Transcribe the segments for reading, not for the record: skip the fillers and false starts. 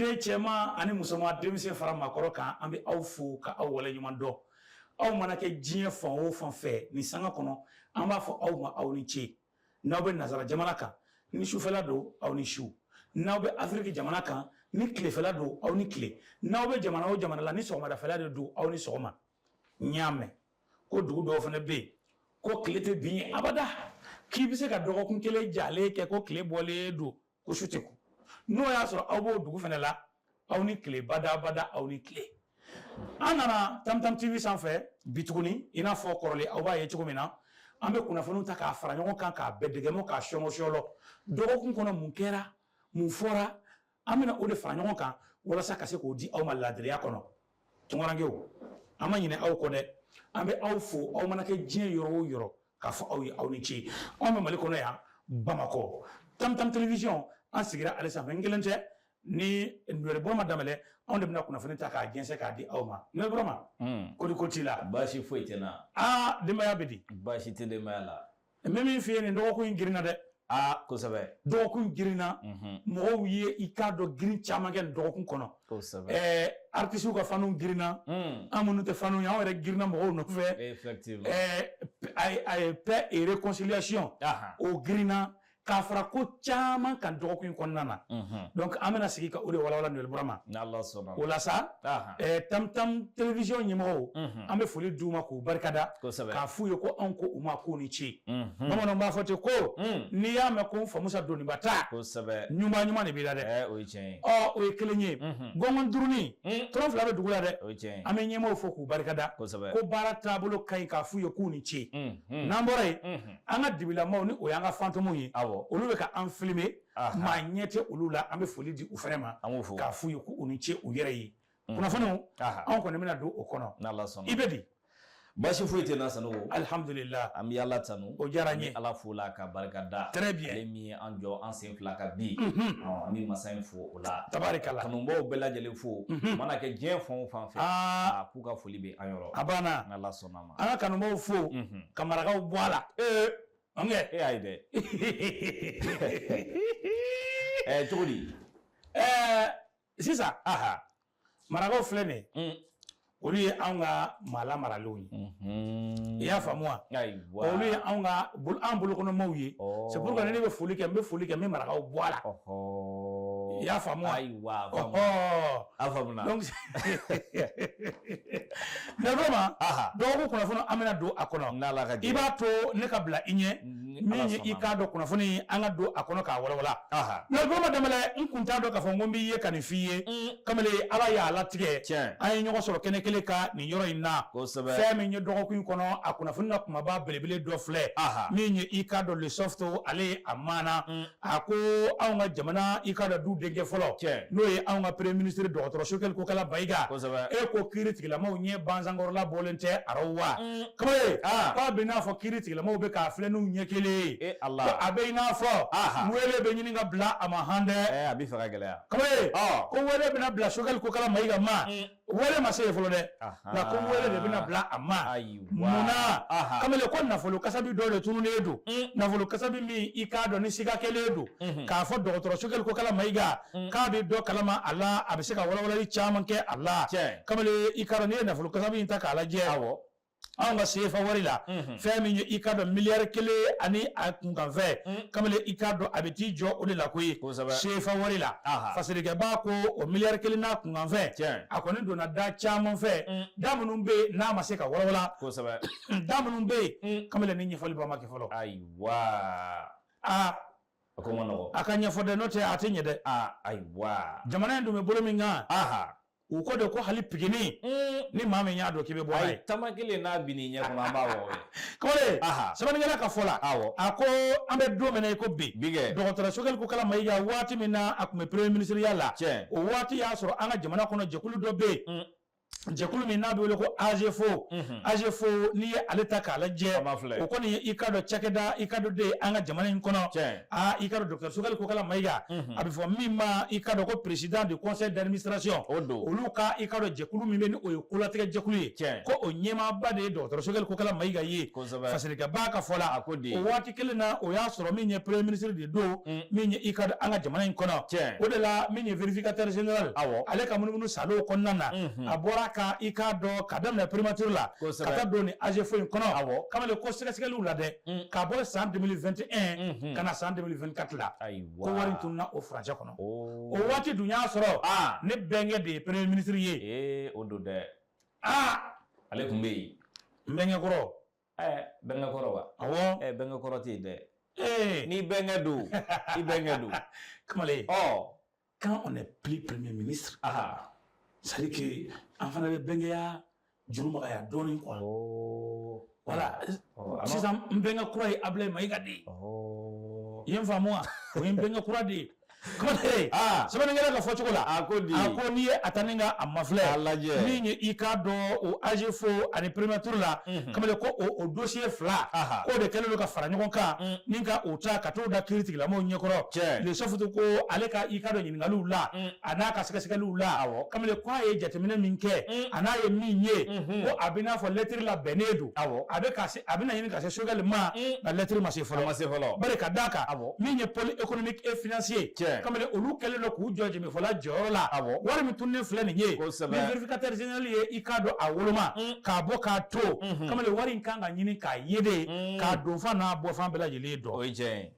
Maliden cɛman ani musoman, denmisɛn fara maakɔrɔ kan, an bɛ aw fo ka aw waleɲuman dɔn. Aw mana kɛ diɲɛ fan o fan fɛ nin sanga kɔnɔ, an b'a fɔ aw ma aw ni ce. N'aw bɛ nazara jamana kan, ni sufɛla don, aw ni su. N'aw bɛ Afiriki jamana kan, ni tilefɛla don, aw ni tile. N'aw bɛ jamana o jamana la, ni sɔgɔmadafɛla de don, aw ni sɔgɔma. N y'a mɛn ko dugu dɔw fana bɛ yen ko tile tɛ bin yen abada, k'i bɛ se ka dɔgɔkun kelen jalen kɛ ko tile bɔlen don, ko su tɛ ko. N'o y'a sɔrɔ aw b'o dugu fana la, aw ni tile badabada, aw ni tile. An nana Tamtam TV sanfɛ bi tuguni. I n'a fɔ kɔrɔlen, aw b'a ye cogo min na, an bɛ kunnafoniw ta k'a fara ɲɔgɔn kan, k'a bɛɛ dɛgɛmɔ, k'a sɔngɔ sɔlɔ. Dɔgɔkun kɔnɔ, mun kɛra, mun fɔra, an bɛna o de fara ɲɔgɔn kan walasa ka se k'o di aw ma laadiriya kɔnɔ. Tunkarankew, an ma ɲinɛ aw kɔ dɛ. An bɛ aw fo, aw mana kɛ diɲɛ yɔrɔ o yɔrɔ, k'a fɔ aw ye aw ni ce. Anw bɛ Mali kɔnɔ yan, Bamakɔ, Tamtam Télévision, an sigira ale sanfɛ. N kelen tɛ, ni Noël Burama Danbɛlɛ, anw de bɛna kunnafoni ta k'a jɛnsɛn k'a di aw ma. Noël Burama, kodi ko t'i la? Baasi foyi tɛ n na. Aa, denbaya bɛ di? Baasi tɛ denbaya la. N bɛ min f'i ye, nin dɔgɔkun in girinna dɛ. Aa, kosɛbɛ. Dɔgɔkun girinna. Mɔgɔw ye, i k'a dɔn, girin caman kɛ nin dɔgɔkun kɔnɔ. Kosɛbɛ. Artisiw ka faniw girinna. An minnu tɛ faniw ye, anw yɛrɛ girinna mɔgɔw nɔfɛ. Effectivement. A ye paix et réconciliation, o girinna k'a fara ko caman kan dɔgɔkun in kɔnɔna na. Donc an bɛna sigi ka o de walawala, Noël Burama. N'Ala sɔnna. O la sa, Tamtam Télévision ɲɛmɔgɔw, an bɛ foli d'u ma k'u barikada, k'a f'u ye ko anw ko u ma k'u ni ce. Bamananw b'a fɔ ten ko n'i y'a mɛn ko n fa Musa doniba ta, ɲuman ɲuman de b'i la dɛ. O ye tiɲɛ ye. Ɔ, o ye kelen ye. Gɔngɔn duurunin tɔrɔ fila bɛ dugu la dɛ. O ye tiɲɛ ye. An bɛ ɲɛmɔgɔw fo k'u barikada ko baara taabolo ka ɲi, k'a f'u ye k'u ni ce. N'an bɔra yen, an ka dibilamaw, ni o y'an ka fantômes ye, olu bɛ ka an filmer, maa ɲɛ tɛ olu la, an bɛ foli di u fana ma k'a f'u ye k'u ni ce u yɛrɛ ye. Kunnafoniw, anw kɔni bɛna don o kɔnɔ. N'Ala sɔnna. I bɛ di? Baasi foyi tɛ n na, Sanogo. Alihamudulila. An bɛ Ala tanu. O diyara n ye. An bɛ Ala fo la ka barika da. Très bien. Ale min ye an jɔ an sen fila kan bi. An bɛ masa in fo o la. Tabarikala. Kanubaw bɛɛ lajɛlen fo. Mana kɛ diɲɛ fan o fan fɛ. K'u ka foli bɛ an yɔrɔ. A banna. N'Ala sɔnna ma. An ka kanubaw fo ka marakaw bɔ a la. Ee. Ɔnkɛ. E y'a ye dɛ. Ɛɛ, cogo di? Ɛɛ, sisan, marakaw filɛ nin ye, olu ye anw ka maa lamaralenw ye. I y'a faamu wa? Olu ye anw ka an bolokɔnɔmaw ye. C'est pourquoi ni ne bɛ foli kɛ, n bɛ foli kɛ, n bɛ marakaw bɔ a la. I y'a faamu wa? Ayiwa, a faamuna. Donc mais vraiment, dɔgɔkun kunnafoni, an bɛna don a kɔnɔ. N'Ala ka jɛ. I b'a to ne ka bila i ɲɛ min ye, i k'a dɔn, kunnafoni, an ka don a kɔnɔ k'a walawala. Mais Burama Danbɛlɛ, n kun t'a dɔn k'a fɔ n ko n b'i ye ka nin f'i ye. Kamalen, Ala y'a latigɛ, an ye ɲɔgɔn sɔrɔ kɛnɛ kelen kan nin yɔrɔ in na. Fɛn min ye dɔgɔkun in kɔnɔ, a kunnafoni na kumaba belebele dɔ filɛ min ye, i k'a dɔn, Le Soft, ale ye a maana. A ko anw ka jamana, i k'a dɔn, du denkɛ fɔlɔ, n'o ye anw ka premier ministre dɔgɔtɔrɔ Choguel Kokala Maïga, e ko kiiri tigilamaw ɲɛ bansankɔrɔla bɔlen tɛ a rɔ wa? Kamalen, k'a bɛ n'a fɔ kiiri tigilamaw bɛ k'a filɛ n'u ɲɛ kelen ye, ko a bɛ i n'a fɔ wele bɛ ɲini ka bila a ma han dɛ. A bɛ fɛ ka gɛlɛya. Kamalen, ko wele bɛna bila Choguel Kokala Maïga ma. Wele ma se yen fɔlɔ dɛ, nka ko wele de bɛna bila a ma. Munna, kamalen? Ko nafolo kasabi dɔ de tununnen don, nafolo kasabi min, i k'a dɔn, ni siga kɛlen don k'a fɔ dɔgɔtɔrɔ Choguel Kokala Maïga k'a bɛ dɔ kalama a la, a bɛ se ka walawalali caman kɛ a la. Kamalen, i k'a dɔn, n'i ye nafolo kasabi in ta k'a lajɛ, anw ka sefa wari la, fɛn min ye, i k'a dɔn, miliyari 1 ani a kunkanfɛn, kamalen, i k'a dɔn, a bɛ t'i jɔ o de la koyi, sefa wari la. Fasirikɛbaa ko o miliyari 1 n'a kunkanfɛn, a kɔni donna da caman fɛ, da minnu bɛ yen n'a ma se ka walawala, da minnu bɛ yen, kamalen, ni ɲɛfɔliba ma kɛ fɔlɔ. Ayiwa. Aa. A ko ma nɔgɔ. A ka ɲɛfɔ dɛ, n'o tɛ a tɛ ɲɛ dɛ. Aa, ayiwa. Jamana in dun bɛ bolo min kan, u ko de ko hali pigini, ni maa min y'a dɔn k'i bɛ bɔ n'a ye. Tama kelen n'a binna i ɲɛ kɔnɔ, an b'a wɔgɔbɛ. Kamalen, sɛbɛnnikɛla ka fɔ la, a ko an bɛ don min na i ko bi, dɔgɔtɔrɔ Choguel Kokala Maïga, waati min na a tun bɛ premier ministre ya la, o waati y'a sɔrɔ an ka jamana kɔnɔ, jɛkulu dɔ bɛ yen. Jɛkulu min n'a bɛ wele ko AGFO, AGFO, n'i ye ale ta k'a lajɛ, o kɔni ye i ka dɔn cakɛda i ka dɔn de ye an ka jamana in kɔnɔ. Aa, i ka dɔn docteur Choguel Kokalla Maïga, a bɛ fɔ min ma i ka dɔn ko président du conseil d'administration, olu ka i ka dɔn jɛkulu min bɛ ni o ye kolatigɛ jɛkulu ye, ko o ɲɛmaaba de ye docteur Choguel Kokalla Maïga ye. Fasilikɛba ka fɔ la, o waati kelen na, o y'a sɔrɔ min ye premier ministre de don min ye i ka dɔn an ka jamana in kɔnɔ. O de la, min ye vérificateur général, ale ka munumunu salo kɔnɔna na, a bɔra ka i k'a dɔn ka daminɛ primature la ka taa don ni AGFO in kɔnɔ. Kamalen, ko sɛgɛsɛgɛliw la dɛ, ka bɔ san 2021 ka na san 2024 la, ko wari tununna o furancɛ kɔnɔ. O waati dun y'a sɔrɔ ne bɛnkɛ de ye premier ministre ye. Ee, o don dɛ. Aa. Ale tun bɛ yen. N bɛnkɛ kɔrɔ. Bɛnkɛ kɔrɔ wa? Awɔ. Bɛnkɛ kɔrɔ tɛ yen dɛ. N'i bɛnkɛ don, i bɛnkɛ don. Kamalen, ɔ quand on n'est plus premier ministre, c'est à dire que an fana bɛ bɛnkɛya juru magaya dɔɔnin quoi. Voilà, sisan n bɛnkɛ kura ye Ablaye Mayiga de ye. I ye n faamu wa? O ye n bɛnkɛ kura de ye. Kamalen, sɛbɛnnikɛla ka fɔcogo la, a ko di? A ko n'i ye a ta ni ka a mafilɛ, a lajɛ, min ye i k'a dɔn o AGFO ani primature la, kamalen, ko o dossier fila, k'o de kɛlen don ka fara ɲɔgɔn kan ni ka o ta ka t'o da kiiritigilamaw ɲɛkɔrɔ. Le chef ko ale ka i k'a dɔn ɲininkaliw la, a n'a ka sɛgɛsɛgɛliw la, kamalen, ko a ye jateminɛ min kɛ, a n'a ye min ye, ko a bɛ n'a fɔ lɛtiri labɛnnen don, a bɛ ka se, a bɛna ɲini ka se Choguel ma, nka lɛtiri ma se fɔlɔ. A ma se fɔlɔ. Bari ka d'a kan, min ye pôle économique et financier, kamalen, olu kɛlen don k'u jɔ jɛmɛfɔla jɔyɔrɔ la. Wari min tununnen filɛ nin ye, ni vérificateur général ye i k'a dɔn a woloma k'a bɔ k'a to, kamalen, wari in kan ka ɲini k'a ye de, k'a don fan n'a bɔ fan bɛɛ lajɛlen dɔn. O ye tiɲɛ ye.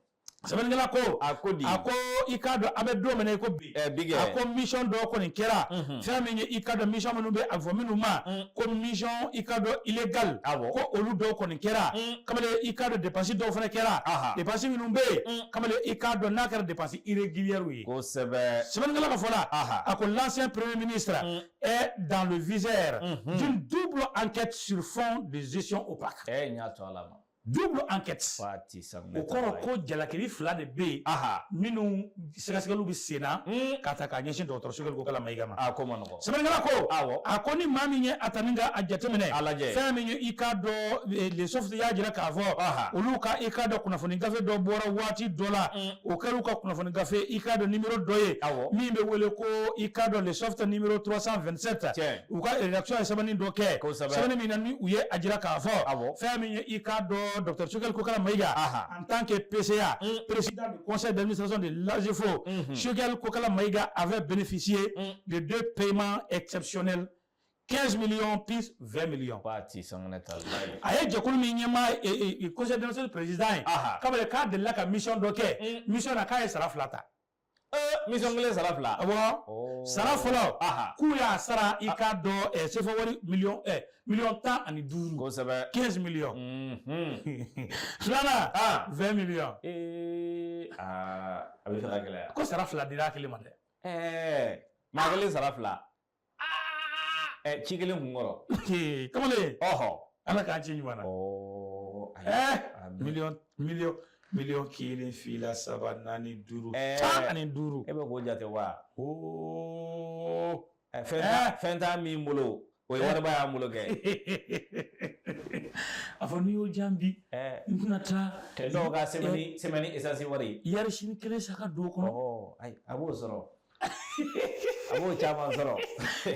Sɛbɛnnikɛla ko, a ko di? A ko i k'a dɔn an bɛ don min na i ko bi, bi kɛ, a ko mission dɔ kɔni kɛra, fɛn min ye i k'a dɔn mission minnu bɛ a fɔ minnu ma ko mission i k'a dɔn illégal, ko olu dɔw kɔni kɛra. Kamalen, i k'a dɔn dépense dɔw fana kɛra, dépense minnu bɛ yen, kamalen, i k'a dɔn n'a kɛra dépense irrégulière ye. Sɛbɛnnikɛla ka fɔ la, a ko l'ancien premier ministre est dans le viseur d'une double enquête sur fond de gestion opaque. N y'a to a la ma. Double enquête, o kɔrɔ ko jalakili fila de bɛ yen minnu sɛgɛsɛgɛliw bɛ sen na ka ta k'a ɲɛsin dɔgɔtɔrɔ Choguel Kokalla Maïga ma. A ko ma nɔgɔn. Sɛbɛnnikɛla ko, a ko ni maa min ye a ta ni ka a jateminɛ, a lajɛ, fɛn min ye i k'a dɔn le soft y'a jira k'a fɔ olu ka i k'a dɔn kunnafoni gafe dɔ bɔra waati dɔ la, o kɛra u ka kunnafoni gafe i k'a dɔn numéro dɔ ye min bɛ wele ko i k'a dɔn le soft numéro 327. U ka rédaction ye sɛbɛnni dɔ kɛ, sɛbɛnni min na ni u ye a jira k'a fɔ fɛn min ye i k'a dɔn docteur Choguel Kokalla Maïga, en tant que PCA, président du conseil d'administration de l'AGFO, Choguel Kokalla Maïga avait bénéficié de deux paiements exceptionnels, 15 millions plus 20 millions. A ye jɛkulu min ɲɛmaa conseil d'administration président ye, kabini k'a delila ka mission dɔ kɛ, mission na k'a ye sara fila ta. Mission kelen sara fila. Awɔ, sara fɔlɔ, k'u y'a sara i k'a dɔn CFA wari miliyɔn 15. 15 millions. Filanan, 20 millions. A bɛ fɛ ka gɛlɛya. Ko sara fila dira a kelen ma dɛ. Maa kelen sara fila. Ci kelen kun kɔrɔ. Kamalen. Ala k'an ci ɲuman na. Miliyɔn miliyɔn kelen, fila, saba, naani, duuru, 15. E bɛ k'o jate wa? Fɛn t'a min bolo, o ye wariba y'an bolo kɛ. A fɔ n'i y'o jan bi, n tɛna taa. Dɔw ka semaine essence wari. Yari sini kelen sa ka don o kɔnɔ. Ayi, a b'o sɔrɔ. A b'o caman sɔrɔ.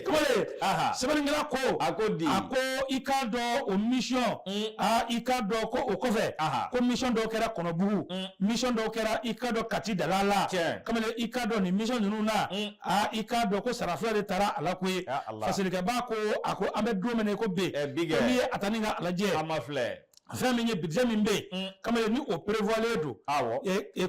Kamalen, sɛbɛnnikɛla ko, a ko di? A ko i k'a dɔn o mission, aa, i k'a dɔn ko o kɔfɛ, ko mission dɔw kɛra Kɔnɔbugu, mission dɔw kɛra i k'a dɔn Kati Dala la. Kamalen, i k'a dɔn nin mission ninnu na, aa, i k'a dɔn ko sara fila de taara a la koyi. Fasilikɛba ko, a ko an bɛ don min na i ko bi, ko n'i ye a ta ni ka a lajɛ, an ma filɛ. Fɛn min ye budget min bɛ yen, kamalen, ni o prévoilen don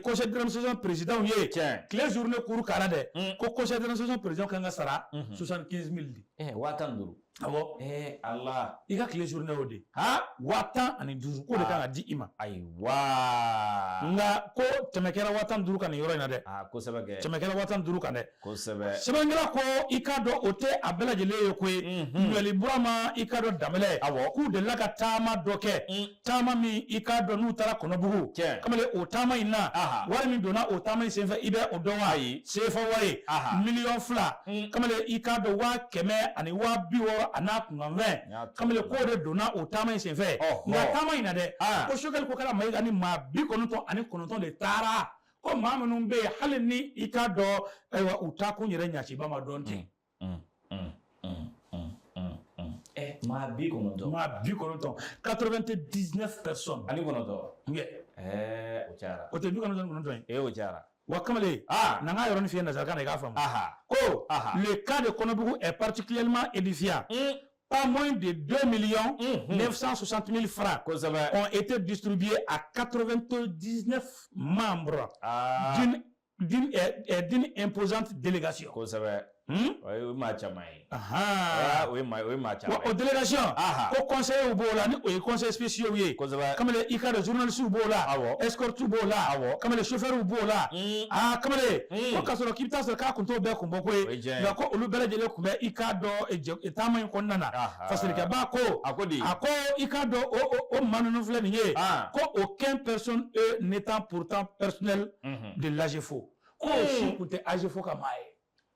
conseil d'administration président ye, tile journée cours k'a la dɛ, ko conseil d'administration président kan ka sara 75 000 de. 15 000. Awɔ. Ala. I ka tile journée o de 15 000, k'o de kan ka di i ma. Ayiwa. Nka ko tɛmɛ kɛra 15 000 kan nin yɔrɔ in na dɛ. Kosɛbɛ kɛ. Tɛmɛ kɛra 15 000 kan dɛ. Kosɛbɛ. Sɛbɛnnikɛla ko i k'a dɔn o tɛ a bɛɛ lajɛlen ye koyi. Ɲɔli Burama i k'a dɔn Danbɛlɛ. K'u delila ka taama dɔ kɛ. Taama min i k'a dɔn n'u taara Kɔnɔbugu. Kamalen, o taama in na, wari min donna o taama in senfɛ, i bɛ o dɔn wa? Ayi. CFA wari 2 millions, kamalen, i k'a dɔn 160 000. kɔrɔ a n'a kunkanfɛn kamalen k'o de donna o taama in senfɛ nka taama in na dɛ ko Choguel Kokala Mayiga ni maa 99 de taara ko maa minnu bɛ yen hali ni i k'a dɔn ayiwa u taakun yɛrɛ ɲɛciba ma dɔn ten. Maa 90. Maa 90 99 personnes. Ani kɔnɔntɔn. O cayara. O tɛ 99 ye. O cayara. Wa kamalen na n k'a yɔrɔnin f'i ye nansarakan na i k'a faamu. Ko le cas de Kɔnɔbugu est particulièrement édifiant. Pas moins de 2 millions 960 000 francs ont été distribués à 99 membres d'une imposante délégation. Kosɛbɛ. O ye maa caman ye. O ye maa caman ye. O délégation. Ko conseillers b'o la ni o ye conseillers spéciaux ye. Kosɛbɛ. Kamalen i k'a dɔn journalistes b'o la. Escortes b'o la. Kamalen chauffeurs b'o la. Aa kamalen. Ko k'a sɔrɔ k'i bɛ taa sɔrɔ k'a kun t'o bɛɛ kun bɔ ko ye. Nka ko olu bɛɛ lajɛlen kun bɛ i k'a dɔn taama in kɔnɔna na. Fasirikɛba ko. A ko di. A ko i k'a dɔn o maa ninnu filɛ nin ye. Ko aucun personne eux n'étant pourtant personnel de l'AGEFAU. Ko o si kun tɛ AGEFAU ka maa ye.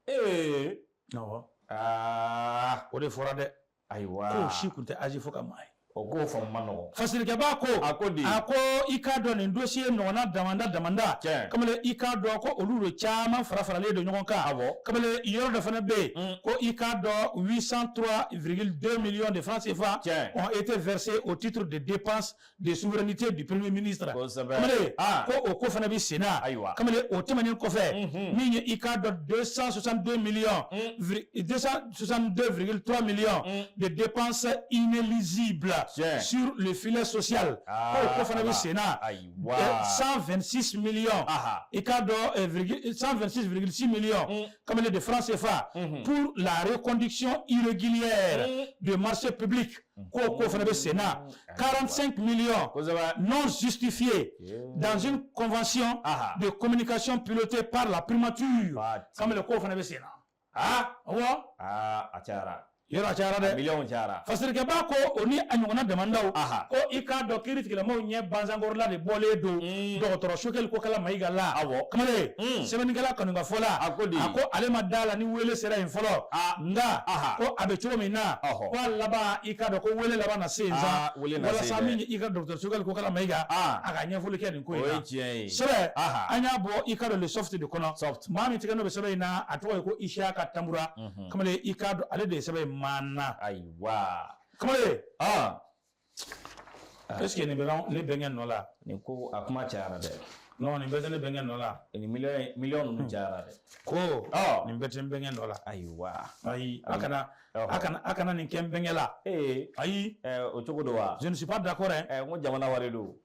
Ee. Awɔ. Aa. O de fɔra dɛ. Ayiwa. K'o si kun tɛ AGEFAU ka maa ye. O k'o faamu man nɔgɔn. Fasirikɛba ko. A ko di. A ko i k'a dɔn nin dossier ɲɔgɔnna damanda damanda. Tiɲɛ. Kamalen i k'a dɔn ko olu de caman fara faralen don ɲɔgɔn kan. Awɔ. Kamalen yɔrɔ dɔ fana bɛ yen. Ko i k'a dɔn 803,2 millions de francs CFA. Tiɲɛ. Ont été versés au titre de dépenses de souveraineté du premier ministre. Kosɛbɛ. Kamalen ko o ko fana bɛ sen na. Ayiwa. Kamalen o tɛmɛnen kɔfɛ. Min ye i k'a dɔn 262 millions. 262,3 millions de dépenses inéligibles. Tiɲɛ. Sur le filet social. Ko o ko fana bɛ sen na. Ayiwa. 126 millions. I k'a dɔn 126,6 millions. Kamalen de francs CFA. Pour la reconduction irrégulière de marché public. Ko o ko fana bɛ sen na 45 millions non justifiés dans une convention de communication pilotée par la primature. Kamalen k'o fana bɛ sen na. Awɔ. A cayara. Yɔrɔ a cayara dɛ. Miliyɔnw cayara. Fasirikɛba ko o ni a ɲɔgɔnna damandaw. Ko i k'a dɔn kiiri tigilamɔgɔw ɲɛ bansankɔrɔla de bɔlen don. Dɔgɔtɔrɔ Choguel Kokala Mayiga la. Awɔ. Kamalen. Sɛbɛnnikɛla kanu ka fɔ la. A ko di. A ko ale ma da la ni wele sera yen fɔlɔ. Nka. Ko a bɛ cogo min na. Ko a laban i k'a dɔn ko wele laban na se yen sa. Walasa min ye i ka dɔgɔtɔrɔ Choguel Kokala Mayiga. A ka ɲɛfɔli kɛ nin ko in na. O ye tiɲɛ ye. Sɛbɛn. An y'a bɔ i k'a dɔn le soft de kɔnɔ. Soft. Maa min tigɛ n'o bɛ sɛbɛn in na a tɔgɔ ye ko Isiyaka Tanbura. Kamalen i k'a dɔn ale de ye sɛbɛn in maana. Ayiwa. Kamalen. Est ce que nin bɛ ne bɛnkɛ nɔ la? Nin ko a kuma cayara dɛ. Non, nin bɛɛ tɛ ne bɛnkɛ nɔ la. Nin miliyɔn ninnu cayara dɛ. Ko nin bɛɛ tɛ n bɛnkɛ nɔ la. Ayiwa. Ayi, a kana nin kɛ n bɛnkɛ la. Ee. Ayi. O cogo don wa? Je ne suis pas d'accord hein. N ko jamana wari don.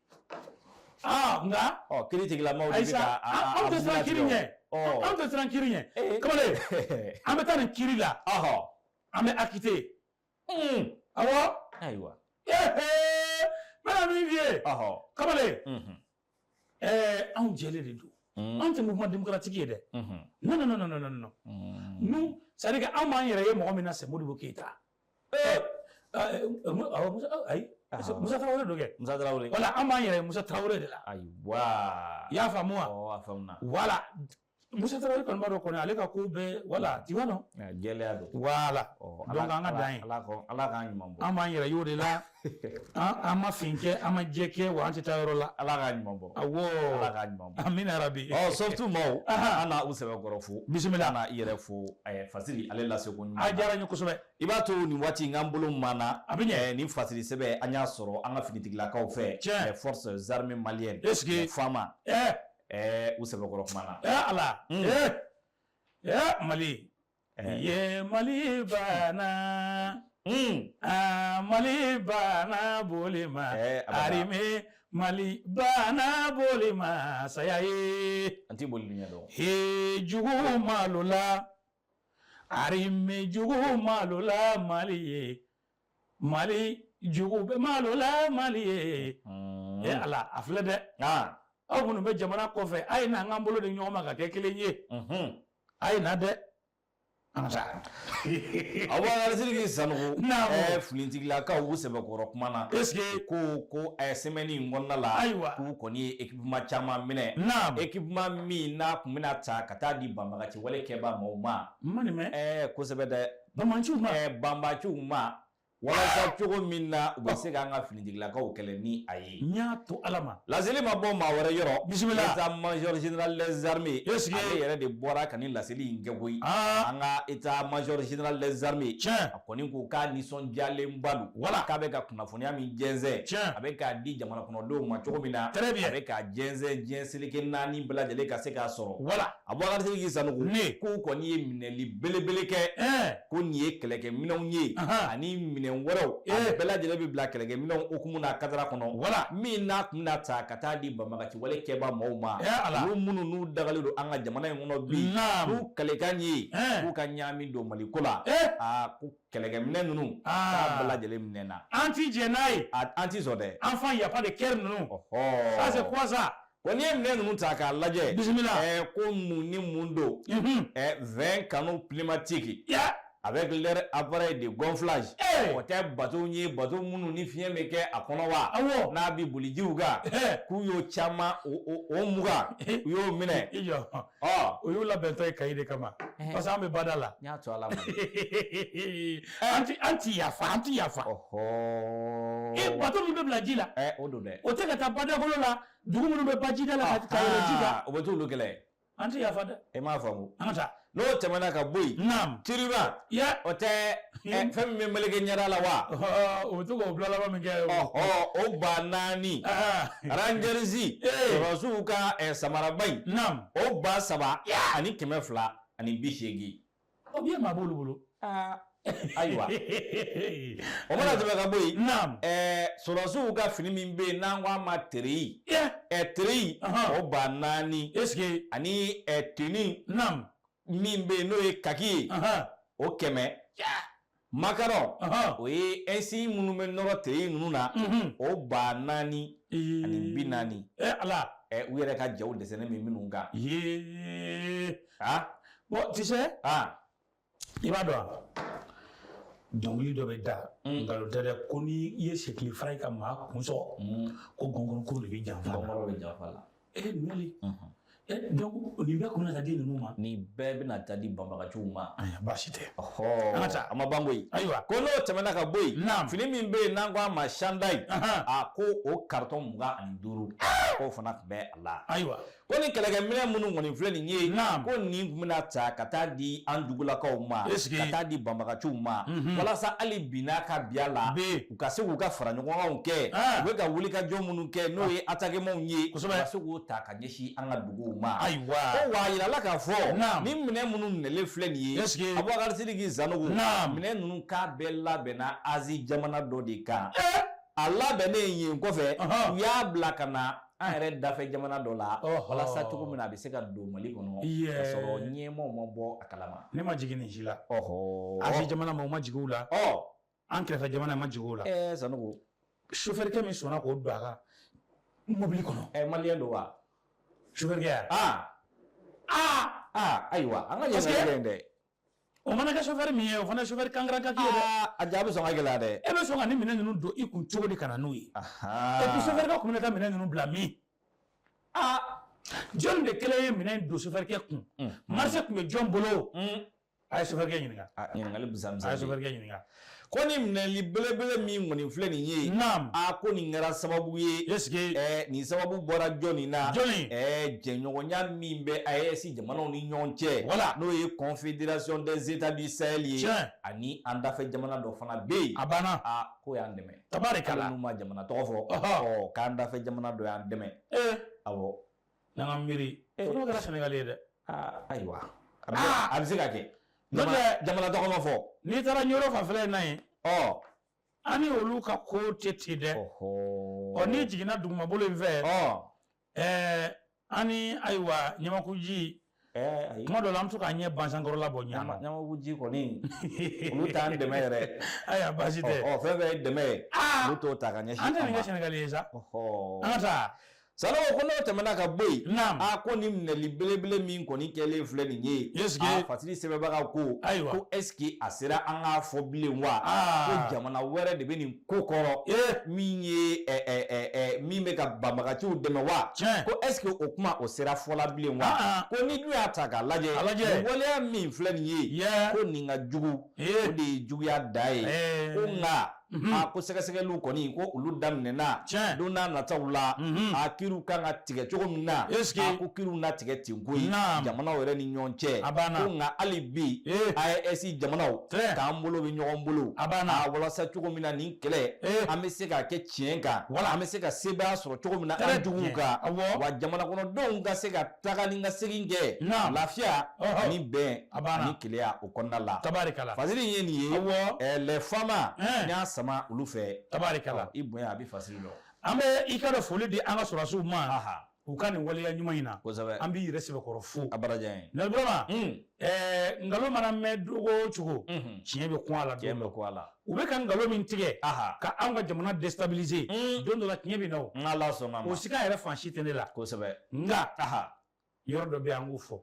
Nka. Kiiri tigilamaaw de bɛ ka a anw tɛ siran kiiri ɲɛ. Anw tɛ siran kiiri ɲɛ. Kamalen, an bɛ taa nin kiiri la. An bɛ acquitté. Awɔ. Ayiwa. N bɛna min f'i ye. Kamalen. Anw jɛlen de don. Anw tɛ mouvement démocratique ye dɛ. Non non non non non non. Nous, c'est à dire que anw b'an yɛrɛ ye mɔgɔ min na c'est Modibo Keyita. Ayi. Musa Tarawele don kɛ. Musa Tarawele. Voilà, an b'an yɛrɛ ye Musa Tarawele de la. Ayiwa. I y'a faamu wa? A faamuna. Voilà. Musa Tarawele kɔni b'a dɔn kɔni ale ka ko bɛɛ voilà tu vois non? Jɛlenya don. Voilà. Donc an ka dan ye. Ala k'an ɲuman bɔ. An b'an yɛrɛ y'o de la. An ma fin kɛ, an ma jɛ kɛ, wa an tɛ taa yɔrɔ la. Ala k'an ɲuman bɔ. Awɔ. Ala k'an ɲuman bɔ. Amina yarabi. Surtout maaw. An na u sɛbɛkɔrɔ fo. Bisimila. An na i yɛrɛ fo. Fasiri ale lase ko ɲuman. A diyara n ye kosɛbɛ. I b'a to nin waati n k'an bolo mana. A bɛ ɲɛ. Nin fasiri sɛbɛn an y'a sɔrɔ an ka finitigilakaw fɛ. Tiɲɛ. Les forces armées maliennes. Est-ce que. FAMA. U sɛbɛkɔrɔ kuma na. Ala. Mali. Ye Mali banna. Mali banna boli ma. Armée Mali banna boli ma saya ye. An ti boli ɲɛ dɔn. He jugu malola. Armée jugu malola Mali ye. Mali jugu bɛ malola Mali ye. Ala a filɛ dɛ. Aw minnu bɛ jamana kɔfɛ a ye na an k'an bolo di ɲɔgɔn ma ka kɛ kelen ye. A ye na dɛ. An ka taa. Abubakar Sidiki Sanogo. Naamu. Finitigilakaw u sɛbɛkɔrɔ kuma na. Est ce que. Ko semaine in kɔnɔna la. Ayiwa. K'u kɔni ye équipement caman minɛ. Naamu. Équipement min n'a tun bɛna ta ka taa di banbagaci wale kɛbaa maaw ma. N ma nin mɛn. Kosɛbɛ dɛ. Banbaanciw ma. Banbaanciw ma, walasa cogo min na u bɛ se k'an ka finitigilakaw kɛlɛ ni a ye. N y'a to Ala ma. Laseli ma bɔ maa wɛrɛ yɔrɔ. Bisimila. État major général des armées. Est-ce que. Ale yɛrɛ de bɔra ka nin laseli in kɛ koyi. An ka état major général des armées. Tiɲɛ. A kɔni ko k'a nisɔndiyalenba don. Voilà. K'a bɛ ka kunnafoniya min jɛnsɛn. Tiɲɛ. A bɛ k'a di jamana kɔnɔdenw ma cogo min na. Très bien. A bɛ k'a jɛnsɛn diɲɛ seleke naani bɛɛ lajɛlen ka se k'a sɔrɔ. Voilà. Abubakar Sidiki Sanogo. Ne. K'u kɔni ye minɛli belebele kɛ. Ko nin ye kɛlɛkɛminɛnw ye. Ani minɛn wɛrɛw. A bɛɛ lajɛlen bɛ bila kɛlɛkɛminɛnw hukumu n'a kadara kɔnɔ. Voilà. Min n'a tun bɛna ta ka taa di banbagaci wale kɛba maaw ma. Ala. Olu minnu n'u dagalen don an ka jamana in kɔnɔ bi. Naam. K'u kalekan ye. K'u ka ɲaami don Mali ko la. Aa, ko kɛlɛkɛminɛn ninnu. K'a bɛɛ lajɛlen minɛna. An ti jɛn n'a ye. An ti sɔn dɛ. Enfant, y a pas de cœur ninnu. Ɔhɔ. Ça c'est quoi ça? Ko n'i ye minɛn ninnu ta k'a lajɛ. Bisimila. Ko mun ni mun don? 20 canons pneumatiques. Ya. Avec leur appareil de gonflage. Eh. O tɛ bateau ye, bateau minnu ni fiɲɛ bɛ kɛ a kɔnɔ wa? Awɔ. N'a bɛ boli jiw kan. K'u y'o caman o 20 u y'o minɛ. I jɔ. Ɔ. O y'u labɛntɔ ye Kayi de kama. Parce que an bɛ bada la. N y'a to Ala ma. An ti yafa, an ti yafa. Ɔhɔ. E, bateau min bɛ bila ji la. O don dɛ. O tɛ ka taa badakolo la, dugu minnu bɛ bajida la ka yɛlɛ ji kan. O bɛ t'olu kɛlɛ. An ti yafa dɛ. E m'a faamu. An ka taa. N'o tɛmɛna ka bɔ yen. Naam. Tiriba. Ya. O tɛ fɛn min bɛ meleke ɲɛda la wa? O bɛ to k'o bila laban min kɛ. Ɔhɔ, o 4000. Rangers. Sɔrɔdasiw ka samaraba in. Naam. O 3280. O bien, maa b'olu bolo. Ayiwa. O mana tɛmɛ ka bɔ yen. Naam. Sɔrɔdasiw ka fini min bɛ yen n'an ko a ma treillis. Treillis. O 4000. Est-ce que. Ani tenue. Naam. Min bɛ yen n'o ye kaki ye. O 100. Macaron. O ye insigne minnu bɛ nɔrɔ treillis ninnu na. O 4040. Ala. U yɛrɛ ka jaw dɛsɛnen bɛ minnu kan. Ah. Bon, tu sais. Ah. I b'a dɔn wa? Dɔnkili dɔ bɛ da. Nkalon tɛ dɛ, ko ni i ye sekili fara i ka maa kun sɔgɔ. Ko gɔngɔrɔkuru de bɛ janfa la. Gɔngɔrɔ bɛ janfa la. Nuli. Donc nin bɛɛ kun bɛna taa di ninnu ma. Nin bɛɛ bɛna taa di banbagaciw ma. Ayiwa, baasi tɛ. Ɔhɔ. An ka taa. A ma ban koyi. Ayiwa. Ko n'o tɛmɛna ka bɔ yen. Naam. Fini min bɛ yen n'an ko a ma chandail. A ko o carton 25. K'o fana tun bɛ a la. Ayiwa. Ko ni kɛlɛkɛminɛn minnu kɔni filɛ nin ye. Naam. Ko nin tun bɛna ta ka taa di an jugulakaw ma. Est-ce que. Ka taa di banbagaciw ma. Walasa hali bi n'a ka bi a la. Bi. U ka se k'u ka fara ɲɔgɔnkanw kɛ. U bɛ ka wulikajɔ minnu kɛ n'o ye attaquementw ye. Kosɛbɛ. U ka se k'o ta ka ɲɛsin an ka duguw ma. Ayiwa. Ko wa a yirala k'a fɔ. Naam. Ni minɛn minnu minɛlen filɛ nin ye. Est-ce que. Abubakar Sidiki Sanogo. Naam. Minɛn ninnu k'a bɛɛ labɛnna Asie jamana dɔ de kan. A labɛnnen yen kɔfɛ. U y'a bila ka na an yɛrɛ dafɛ jamana dɔ la. Walasa cogo min na a bɛ se ka don Mali kɔnɔ. Ka sɔrɔ ɲɛmaaw ma bɔ a kalama. Ne ma jigin nin si la. Ɔhɔ. Asie jamana ma, u ma jigin u la. An kɛrɛfɛ jamana ma jigin u la. Sanogo. Chauffeur min sɔnna k'o don a ka mobili kɔnɔ. Malien don wa? Chauffeur ya? Ayiwa, an ka ɲininkali kɛ yen dɛ. O mana kɛ chauffeur min ye, o fana ye chauffeur kankaran-kaki ye dɛ. A jaabi sɔn ka gɛlɛya dɛ. E bɛ sɔn ka nin minɛn ninnu don i kun cogo di ka na n'u ye? Et puis chauffeur kɛ kun bɛna taa minɛn ninnu bila min? Jɔn de kelen ye minɛn don chauffeur kɛ kun? Marché tun bɛ jɔn bolo? A ye chauffeur kɛ ɲininka. Ɲininkali bisa A ye chauffeur kɛ ɲininka. Ko ni minɛli belebele min kɔni filɛ nin ye. Naam. A ko nin kɛra sababu ye. Est-ce que. Nin sababu bɔra jɔnni na? Jɔnni? Jɛɲɔgɔnya min bɛ AES jamanaw ni ɲɔgɔn cɛ. Voilà. N'o ye Confédération des États du Sahel ye. Tiɲɛ. Ani an dafɛ jamana dɔ fana bɛ yen. A banna. A ko y'an dɛmɛ. Tabarikala. Hali n'u ma jamana tɔgɔ fɔ. Ɔ, k'an dafɛ jamana dɔ y'an dɛmɛ. Awɔ. N'an ka miiri. Fo n'o kɛra Sénégal ye dɛ. Ayiwa. A bɛ se ka kɛ. Jamana tɔgɔ ma fɔ. N'i taara Ɲɔrɔ fanfɛla in na yen. An ni olu ka ko tɛ ten dɛ. Ɔ, n'i jiginna dugumabolo in fɛ. An ni ayiwa Ɲamakuji. Kuma dɔ la an bɛ to k'an ɲɛ bansankɔrɔla bɔ ɲɔgɔn na. Ɲamakuji kɔni, olu t'an dɛmɛ yɛrɛ. Ayiwa, baasi tɛ. Ɔ, fɛn fɛn ye dɛmɛ ye. Olu t'o ta ka ɲɛsin an tɛ an nin ma. kɛ Sénégal ye sa. An ka taa. Sanogo, ko n'o tɛmɛna ka bɔ yen, Naam. a ko nin minɛli belebele min kɔni kɛlen filɛ nin ye, Est-ce que- a Fasiri sɛbɛnbaga ko, Ayiwa. ko est-ce que a sera an k'a fɔ bilen wa, ko jamana wɛrɛ de bɛ nin ko kɔrɔ, min ye ɛ ɛ ɛ ɛ min bɛ ka banbagaciw dɛmɛ wa? Ko est-ce que o kuma o sera fɔla bilen wa? Ko ni dun y'a ta k'a lajɛ, A lajɛ. nin waleya min filɛ nin ye, ko nin ka jugu, o de ye juguya dan ye. Ko nka a ko sɛgɛsɛgɛliw kɔni, ko olu daminɛna, don n'a nataw la, a kiriw kan ka tigɛ cogo min na, Est-ce que- a ko kiriw na tigɛ ten koyi, jamanaw yɛrɛ ni ɲɔgɔn cɛ. A banna. Ko nka hali bi, AES jamanaw k'an bolo bɛ ɲɔgɔn bolo, A banna. a walasa cogo min na nin kɛlɛ, an bɛ se k'a kɛ tiɲɛ kan, Voilà. an bɛ se ka sebaaya sɔrɔ cogo min na Très an juguw bien. kan, Awɔ. wa jamana kɔnɔdenw ka se ka taga ni ka segin kɛ lafiya ani bɛn A banna. ani kelenya o kɔnɔna la. Tabarikala. Fasiri ye nin ye. Les FAMa, n y'a sama olu fɛ. Tabarikala. I bonya, a bɛ fasiri dɔn. An bɛ i ka dɔ foli di an ka sɔrɔdasiw ma u ka nin waleya ɲuman in na. An b'i yɛrɛ sɛbɛkɔrɔ fo. A bara diya ye. Noël Burama, nkalon mana mɛn cogo o cogo, tiɲɛ bɛ kun a la. Tiɲɛ Don bɛ dɔ ko a la. U bɛ ka nkalon min tigɛ ka anw ka jamana déstabiliser, don dɔ la tiɲɛ bɛ na o. N'Ala sɔnna O ma. sika yɛrɛ fan si tɛ ne la. Nka yɔrɔ dɔ bɛ yen, an k'o fɔ.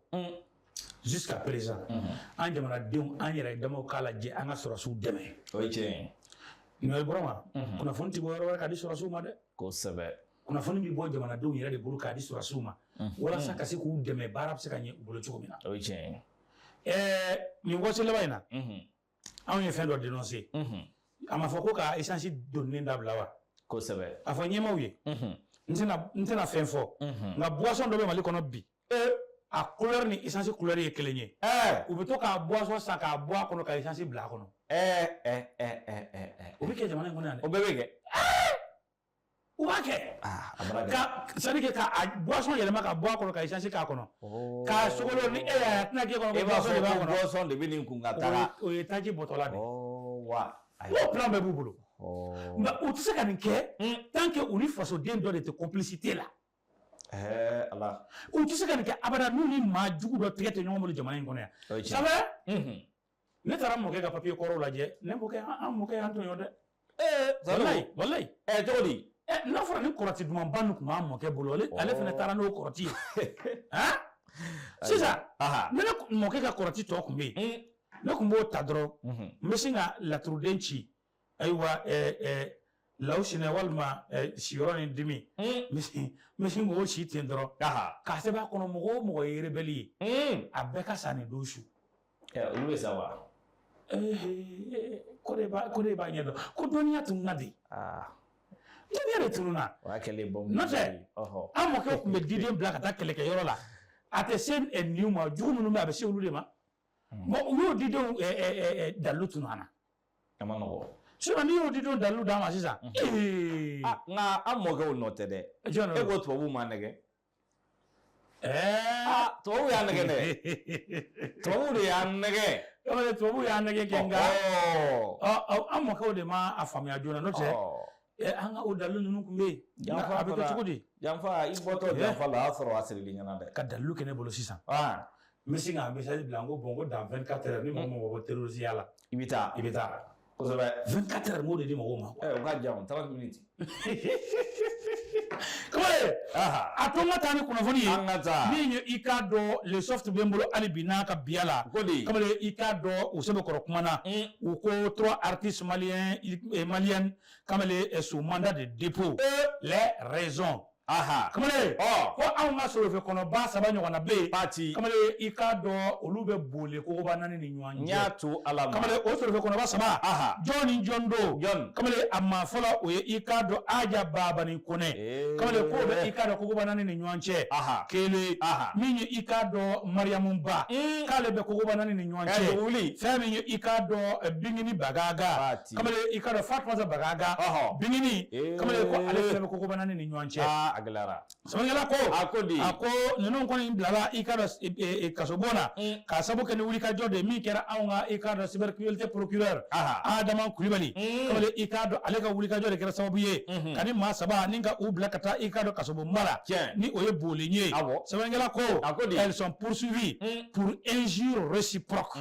Jusqu'à présent, an jamanadenw, an yɛrɛ damaw k'a lajɛ an ka sɔrɔdasiw dɛmɛ. O ye tiɲɛ ye. Noël Burama, kunnafoni ti bɔ yɔrɔ wɛrɛ k'a di sɔrɔdasiw ma dɛ. Kunnafoni bɛ bɔ jamanadenw yɛrɛ de bolo k'a di sɔrɔdasiw ma, walasa ka se k'u dɛmɛ, baara bɛ se ka ɲɛ u bolo cogo min na. O ye tiɲɛ ye. Nin waati laban in na, anw ye fɛn dɔ dénoncer. A ma fɔ ko ka essence donni dabila wa? A fɔ ɲɛmaaw ye, n tɛna fɛn fɔ, nka boisson dɔ bɛ Mali kɔnɔ bi, a couleur ni essence couleur ye kelen ye. U bɛ to k'a boisson san k'a bɔ a kɔnɔ ka essence bila a kɔnɔ. Ɛɛ ɛɛ ɛɛ ɛɛ ɛɛ O bɛ kɛ jamana in kɔnɔ yan dɛ. O bɛɛ bɛ kɛ. U b'a kɛ. A bara gɛlɛn. Ka c'est à dire que ka a boisson yɛlɛma ka bɔ a kɔnɔ ka essence k'a kɔnɔ, k'a sogolo ni e y'a ye, a tɛna k'e kɔnɔ E ko b'a boisson de fɔ b'a ko kɔnɔ. boisson de bɛ nin kun ka taga. O ye taji bɔtɔla de ye. Wa. O plan bɛɛ b'u bolo. Nka u tɛ se ka nin kɛ tant que u ni fasoden dɔ de tɛ complicité la. Ɛɛ Ala. U tɛ se ka nin kɛ abada n'u ni maa jugu dɔ tɛgɛ tɛ ɲɔgɔn bolo jamana in kɔnɔ yan. O ye tiɲɛ. Ça fait ne taara mɔkɛ ka papier kɔrɔw lajɛ. Ne mɔkɛ, an mɔkɛ y'an tɔɲɔ dɛ. Walayi, walayi. Cogo di? N'a fɔra ni kɔrɔti dumanba nin tun b'an mɔkɛ bolo, ale fana taara n'o kɔrɔti ye. Han, sisan ne mɔkɛ ka kɔrɔti tɔ tun bɛ yen, ne tun b'o ta dɔrɔn, n bɛ sin ka laturuden ci, ayiwa, lawusinɛ walima siyɔrɔ ni dimi, n bɛ sin k'o ci ten dɔrɔn k'a sɛbɛn a kɔnɔ: mɔgɔ o mɔgɔ ye rebelle ye, a bɛɛ ka sa nin don su. Olu bɛ sa wa? Ko de b'a ɲɛdɔn ko dɔnniya tununna de. Dɔnniya de tununna. O y'a kɛlen bɔnbu. N'o tɛ, an mɔkɛw tun bɛ diden bila ka taa kɛlɛkɛyɔrɔ la, a tɛ se niw ma, jugu minnu bɛ, a bɛ se olu de ma. Bon, u y'o didenw dalilu tunu an na. A ma nɔgɔ. Sinon n'i y'o didenw dalilu d'a ma sisan. Nka an mɔkɛw nɔ tɛ dɛ. Jɔn? E ko tubabuw m'a nɛgɛ. Tubabuw y'a nɛgɛ dɛ. Tubabuw de y'a nɛgɛ. Tubabuw y'a nɛgɛ kɛ, nka an mɔkɛw de ma a faamuya joona, n'o tɛ an ka o dalilu ninnu tun bɛ yen. Nka a bɛ kɛ cogo di? Janfa, i bɔtɔ janfa la, a y'a sɔrɔ a sirili ɲɛna dɛ. Ka dalilu kɛ ne bolo sisan, n bɛ sin k'a message bila n ko bon, ko dans 24 heures, ni mɔgɔ mɔgɔ bɔ terrorisme la, i bɛ taa. I bɛ taa. 24 heures, n b'o de di mɔgɔw ma. O ka jan, 30 minutes. Kamalen, a to n ka taa ni kunnafoni ye. An ka taa. Min ye, i k'a dɔn, le soft bɛ n bolo hali bi n'a ka biya la. Ko di? Kamalen, i k'a dɔn, u sɛbɛkɔrɔ kumana. U ko trois artistes maliens, maliennes, kamalen, sous mandat de dépôt. Les raisons. Kamalen, ko anw ka sorofɛ kɔnɔba saba ɲɔgɔnna bɛ yen. Pati. Kamalen, i k'a dɔn, olu bɛ boli kogoba naani ni ɲɔgɔn cɛ. N y'a to Ala ma. Kamalen, o sorofɛ kɔnɔba saba. Jɔn ni jɔn don? Jɔn? Kamalen, a maa fɔlɔ, o ye, i k'a dɔn, Aja Babani Kɔnɛ. Kamalen, k'o bɛ, i k'a dɔn, kogoba naani ni ɲɔgɔn cɛ. Kelen. Min ye, i k'a dɔn, Mariyamu Ba. K'ale bɛ kogoba naani ni ɲɔgɔn cɛ. Wuli. Fɛn min ye, i k'a dɔn, Bingini Bagaga. Kamalen, i k'a dɔn, Fatumata Bagaga. Bingini. Kamalen, ko ale fɛnɛ bɛ kogoba naani ni ɲɔgɔn cɛ. A gɛlɛyara. Sɛbɛnnikɛla ko. A ko di? A ko ninnu kɔni bilala, i k'a dɔn, kasobon na, k'a sababu kɛ ni wulikajɔ de ye min kɛra anw ka, i k'a dɔn, cybercriminalité procureur Adama Kulibali. Kamalen, i k'a dɔn, ale ka wulikajɔ de kɛra sababu ye ka ni maa saba ni ka u bila ka taa, i k'a dɔn, kasobonba la, ni o ye Bolen ye. Sɛbɛnnikɛla ko. A ko di? Elles sont poursuivies pour injure réciproque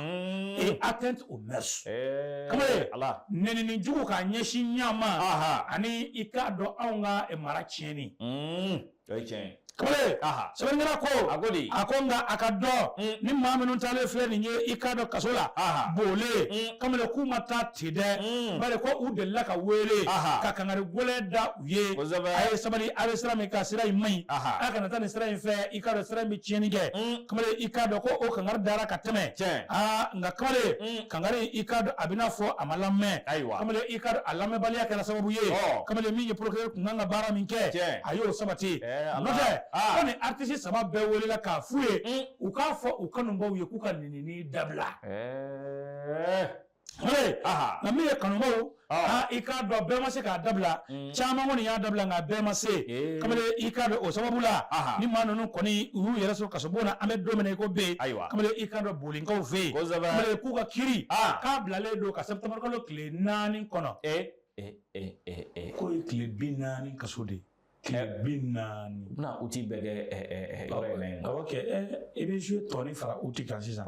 et atteinte aux mœurs. Kamalen, nɛnini jugu k'a ɲɛsin ɲama ani, i k'a dɔn, anw ka mara tiɲɛni. O ye tiɲɛ ye. Kamalen, sɛbɛnnikɛla ko, a ko di? A ko nka a ka dɔn ni maa minnu taalen filɛ nin ye, i k'a dɔn kaso la bole, kamalen, k'u ma taa ten dɛ, bari ko u delila ka wele ka kangari gɛlɛn da u ye. A ye sabali, a bɛ sira min kan, sira in man ɲi, a kana taa nin sira in fɛ, i k'a dɔn sira in bɛ tiɲɛni kɛ. Kamalen, i k'a dɔn ko o kangari dara ka tɛmɛ. Aa nka kamalen, kangari, i k'a dɔn a bɛna fɔ a ma lamɛn. Kamalen, i k'a dɔn a lamɛnbaliya kɛra sababu ye, kamalen, min ye procureur tun kan ka baara min kɛ, a y'o sabati. N'o tɛ, ko ni artiste saba bɛɛ welela k'a f'u ye, u k'a fɔ u kanubaw ye k'u ka nenini dabila. Nka min ye kanubaw, i k'a dɔn bɛɛ ma se k'a dabila. Caman kɔni y'a dabila, nka bɛɛ ma se. Kamalen, i k'a dɔn o sababu la, ni maa ninnu kɔni u y'u yɛrɛ sɔrɔ kasobon na, an bɛ don min na i ko bi, kamalen, i k'a dɔn bolinkaw fɛ yen, kamalen, k'u ka kiri k'a bilalen don ka septembre kalo tile 4 kɔnɔ. K'o ye tile 40 kaso de ye. Tile 40. U bɛna août bɛɛ kɛ yɔrɔ in na yen. Awɔ kɛ, i bɛ juillet tɔnin fara août kan sisan.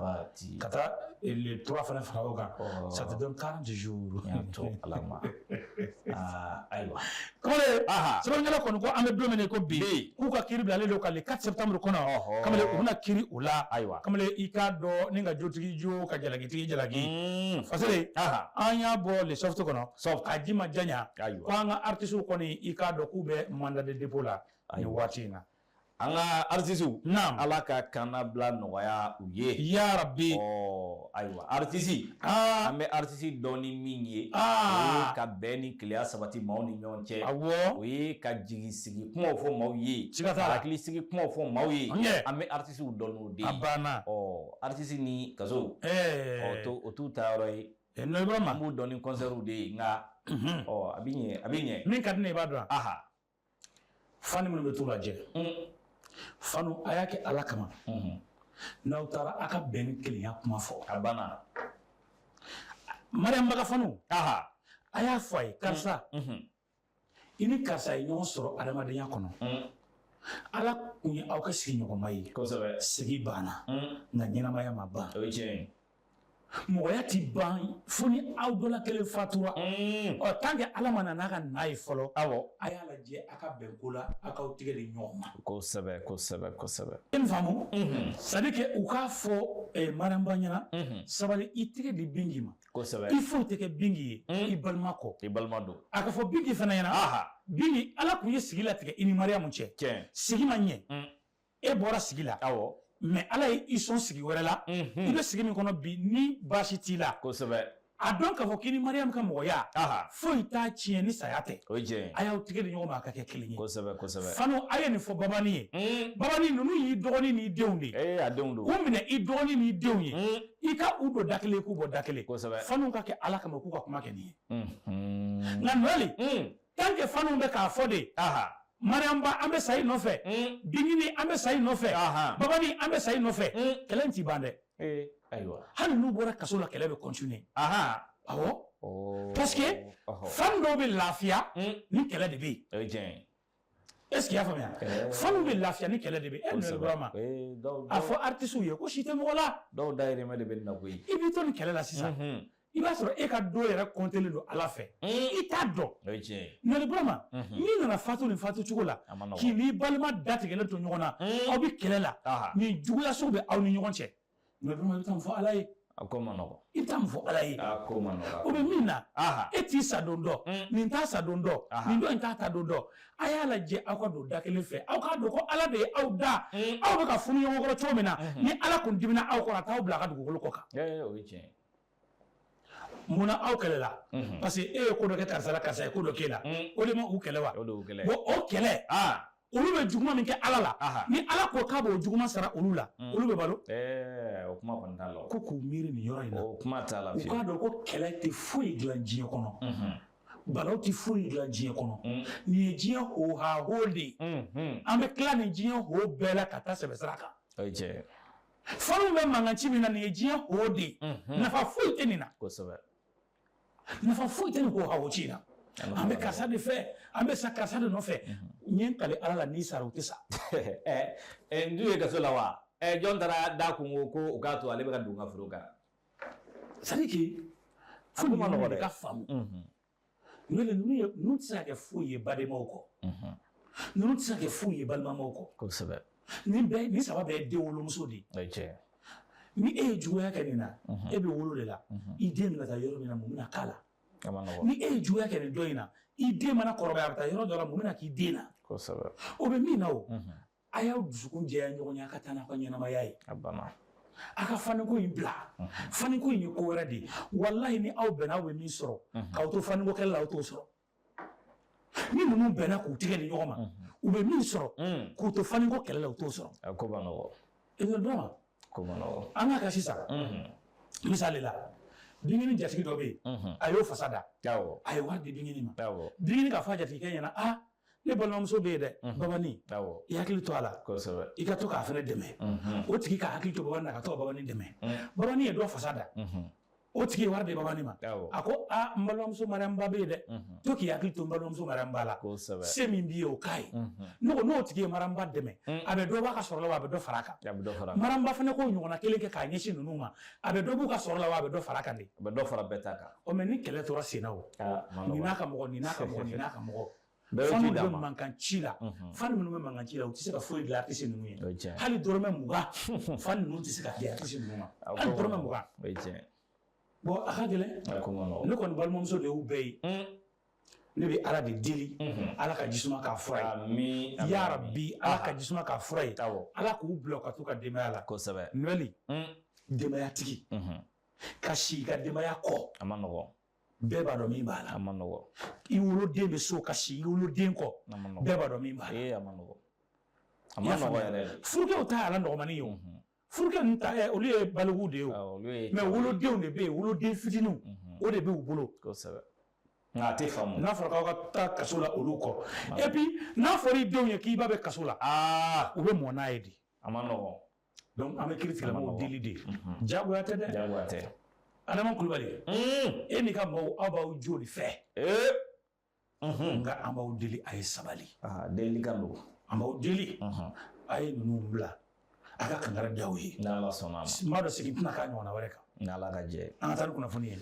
Ka taa le 3 fana fara o kan. Ça te donne 40 jours. N y'a to Ala ma. Ayiwa. Kamalen, sɛbɛnnikɛla kɔni ko an bɛ don min na i ko bi, k'u ka kiri bilalen don ka le 4 septembre kɔnɔ. Kamalen, u bɛna kiri o la. Ayiwa. Kamalen, i k'a dɔn ni ka jotigi jo ka jalakitigi jalaki. Fasere, an y'a bɔ le soft kɔnɔ. A ji ma janya. Ko an ka artistes kɔni, i k'a dɔn k'u bɛ mandat de dépôt la nin waati in na. An ka artistes. Naam. Ala ka kannabila nɔgɔya u ye. Ya Rabbi. Ɔ ayiwa, artiste. An bɛ artiste dɔn ni min ye. O ye ka bɛn ni kelenya sabati maaw ni ɲɔgɔn cɛ. Awɔ. O ye ka jigi sigi kumaw fɔ maaw ye. Siga t'a la. Ka hakili sigi kumaw fɔ maaw ye. An bɛ artistes dɔn n'o de ye. A banna. Ɔ artiste ni kaso. Ɔ o t'u ta yɔrɔ ye. Nɔ an b'u dɔn ni concert de ye, nka ɔ a bɛ ɲɛ, a bɛ ɲɛ. Min ka di ne ye, i b'a dɔn. Fani minnu bɛ t'u lajɛ, fanu, a y'a kɛ Ala kama. N'aw taara, a ka bɛn ni kelenya kuma fɔ. A banna. Mariam Baga fanu, a y'a fɔ a ye, karisa, i ni karisa ye ɲɔgɔn sɔrɔ adamadenya kɔnɔ. Ala kun ye aw kɛ sigiɲɔgɔnma ye. Sigi banna, nka ɲɛnamaya ma ban. O ye tiɲɛ ye. Mɔgɔya ti ban fo ni aw dɔ la kelen fatura. Ɔ tant que Ala ma na n'a ka na ye fɔlɔ, a y'a lajɛ a ka bɛn ko la, a k'aw tigɛ di ɲɔgɔn ma. Kosɛbɛ, kosɛbɛ, kosɛbɛ. I ni faamu. C'est à dire que u k'a fɔ Mariam Ba ɲɛna, sabali, i tigɛ di Bingi ma. Kosɛbɛ. I foyi tɛ kɛ Bingi ye i balima kɔ. I balima don. A ka fɔ Bingi fana ɲɛna, Bingi, Ala kun ye sigi latigɛ i ni Mariamu cɛ. Sigi ma ɲɛ. E bɔra sigi la. Mais Ala ye i sɔn sigi wɛrɛ la. I bɛ sigi min kɔnɔ bi, ni baasi t'i la. Kosɛbɛ. A dɔn k'a fɔ k'i ni Mariam ka mɔgɔya, foyi t'a tiɲɛ ni saya tɛ. O ye tiɲɛ ye. A y'aw tigɛ di ɲɔgɔn ma, a ka kɛ kelen ye. Kosɛbɛ, kosɛbɛ. Fanu, a ye nin fɔ Babani ye. Babani, ninnu y'i dɔgɔnin n'i denw de ye. Ee, a denw don. U minɛ i dɔgɔnin n'i denw ye. I ka u don da kelen, k'u bɔ da kelen. Kosɛbɛ. Fanu ka kɛ Ala kama, k'u ka kuma kɛ nin ye. Nka Noël, tant que fanu bɛ k'a fɔ de, Mariam Ba, an bɛ sa i nɔfɛ, Bingini, an bɛ sa i nɔfɛ, Babani, an bɛ sa i nɔfɛ, kɛlɛ in ti ban dɛ. Ayiwa. Hali n'u bɔra kaso la, kɛlɛ bɛ continuer. Awɔ. Parce que fan dɔw bɛ lafiya ni kɛlɛ de bɛ yen. O ye tiɲɛ ye. Est ce que i y'a faamuya? Fanu bɛ lafiya ni kɛlɛ de bɛ yen. E Noël Burama, a fɔ artistes ye ko si tɛ mɔgɔ la. Dɔw dahirimɛ de bɛ nin na koyi. I b'i to nin kɛlɛ la sisan. I b'a sɔrɔ e ka don yɛrɛ kɔntelen don Ala fɛ. I t'a dɔn. O ye tiɲɛ ye. Noël Burama, n'i nana fatu nin fatu cogo la, k'i n'i balima datigɛlen to ɲɔgɔn na, aw bɛ kɛlɛ la, nin juguya sugu bɛ aw ni ɲɔgɔn cɛ. Noël Burama, i bɛ taa mun fɔ Ala ye? A ko ma nɔgɔn. I bɛ taa mun fɔ Ala ye? A ko ma nɔgɔn. O bɛ min na, e t'i sa don dɔn, nin t'a sa don dɔn, nin dɔ in t'a ta don dɔn. A y'a lajɛ aw ka don da kelen fɛ, aw k'a dɔn ko Ala de ye aw da. Aw bɛ ka funu ɲɔgɔn kɔrɔ cogo min na, ni Ala kun dimina aw kɔrɔ, a t'aw bila a ka dugukolo kɔ kan. O ye tiɲɛ ye. Munna aw kɛlɛla? Parce que e ye ko dɔ kɛ karisa la, karisa ye ko dɔ k'e la. O de ma u kɛlɛ wa? O de y'u kɛlɛ. Bon, o kɛlɛ, olu bɛ juguman min kɛ Ala la, ni Ala ko k'a b'o juguman sara olu la, olu bɛ balo. O kuma kɔni t'a la. Ko k'u miiri nin yɔrɔ in na. O kuma t'a la. U k'a dɔn ko kɛlɛ tɛ foyi dilan diɲɛ kɔnɔ. Balaw tɛ foyi dilan diɲɛ kɔnɔ. Nin ye diɲɛ hoha ho de ye. An bɛ tila nin diɲɛ ho bɛɛ la ka taa sɛbɛ sira kan. O ye tiɲɛ ye. Fanu bɛ mankan ci min na, nin ye diɲɛ ho de ye. Nafa foyi tɛ nin na. Kosɛbɛ. Nafa foyi tɛ nin ho ha ci in na. An bɛ karisa de fɛ, an bɛ sa karisa de nɔfɛ. N ye n kali Ala la, n'i sara u tɛ sa. N dun ye kaso la wa? Jɔn taara da kun ko u k'a to ale bɛ ka don n ka foro kan. C'est à dire que fo ninnu de ka faamu. Ninnu tɛ se ka kɛ foyi ye badenmaw kɔ. Ninnu tɛ se ka kɛ foyi ye balimamaw kɔ. Kosɛbɛ. Nin bɛɛ, nin saba bɛɛ ye den wolomuso de ye. O ye tiɲɛ. Ni e ye juguya kɛ nin na, e bɛ wolo de la, i den bɛna taa yɔrɔ min na, mun bɛna k'a la? A ma nɔgɔn. Ni e ye juguya kɛ nin dɔ in na, i den mana kɔrɔbaya, a bɛ taa yɔrɔ dɔ la, mun bɛna k'i den na? Kosɛbɛ. O bɛ min na o, a y'aw dusukun jɛya ɲɔgɔn ye, a ka taa n'aw ka ɲɛnamaya ye. A banna. A ka faniko in bila. Faniko in ye ko wɛrɛ de ye. Walahi, ni aw bɛnna, aw bɛ min sɔrɔ k'aw to faniko kɛlɛ la, aw t'o sɔrɔ. Ni ninnu bɛnna k'u tigɛ di ɲɔgɔn ma, u bɛ min sɔrɔ k'u to faniko kɛlɛ la, u t'o sɔrɔ. A ko ma nɔgɔn. Emmanuel Burama. Ko ma nɔgɔn. An ka kɛ sisan, misali la, Bingini jatigi dɔ bɛ yen, a y'o fasa da. A ye wari di Bingini ma. Bingini k'a fɔ a jatigikɛ ɲɛna: "Aa, ne balimamuso bɛ yen dɛ, Babani, i hakili to a la." I ka to k'a fana dɛmɛ. O tigi ka hakili to Babani na, ka to ka Babani dɛmɛ. Babani ye dɔ fasa da, o tigi ye wari di Babani ma. A ko: "Aa, n balimamuso Mariamba bɛ yen dɛ, to k'i hakili to n balimamuso Mariamba la, se min b'i ye, o k'a ye." Ne ko n'o tigi ye Mariamba dɛmɛ, a bɛ dɔ b'a ka sɔrɔ la wa, a bɛ dɔ fara a kan? Mariamba fana k'o ɲɔgɔnna kelen kɛ k'a ɲɛsin ninnu ma, a bɛ dɔ b'u ka sɔrɔ la wa, a bɛ dɔ fara a kan de? A bɛ dɔ fara bɛɛ ta kan. Ɔ, mais ni kɛlɛ tora sen na, o nin n'a ka mɔgɔ, nin n'a ka mɔgɔ, nin n'a ka mɔgɔ, fan bɛ mankan ci la. Fan minnu bɛ mankan ci la, u tɛ se ka foyi dilan artiste ninnu ye. Hali dɔrɔmɛ 20, fan ninnu tɛ se ka di artiste ninnu ma, hali dɔrɔmɛ 20. Bon, a ka gɛlɛn. Ne kɔni balimamuso de y'u bɛɛ ye. Ne bɛ Ala de deli, Ala ka jisuma k'a fura ye. Yarabi, Ala ka jisuma k'a fura ye. Ala k'u bila ka t'u ka denbaya la. Noël, denbayatigi ka si i ka denbaya kɔ, a ma nɔgɔn. Bɛɛ b'a dɔn min b'a la. A ma nɔgɔn. I woloden bɛ so ka si i woloden kɔ, bɛɛ b'a dɔn min b'a la. Ee, a ma nɔgɔn, a ma nɔgɔn yɛrɛ. Furukɛw ta y'a la nɔgɔmani ye o. Furukɛ ninnu ta, olu ye balikuw de ye o, mais wolodenw de bɛ yen, woloden fitininw, o de bɛ u bolo. Kosɛbɛ, nka a tɛ faamu. N'a fɔra k'aw ka taa kaso la olu kɔ, et puis n'a fɔra i denw ye k'i ba bɛ kaso la, u bɛ mɔ n'a ye de. A ma nɔgɔn. Donc an bɛ kiiri tigilamɔgɔw deli de, jagoya tɛ dɛ. Jagoya tɛ. Adama Kulubali, e n'i ka mɔgɔw, aw b'aw jo de fɛ, nka an b'aw deli, a ye sabali. Delili kan don. An b'aw deli, a ye ninnu bila, a ka kankari da aw ye. N'Ala sɔnna a ma. N b'a dɔn segin tɛna k'a ɲɔgɔnna wɛrɛ kan. N'Ala ka jɛ. An ka taa ni kunnafoni ye.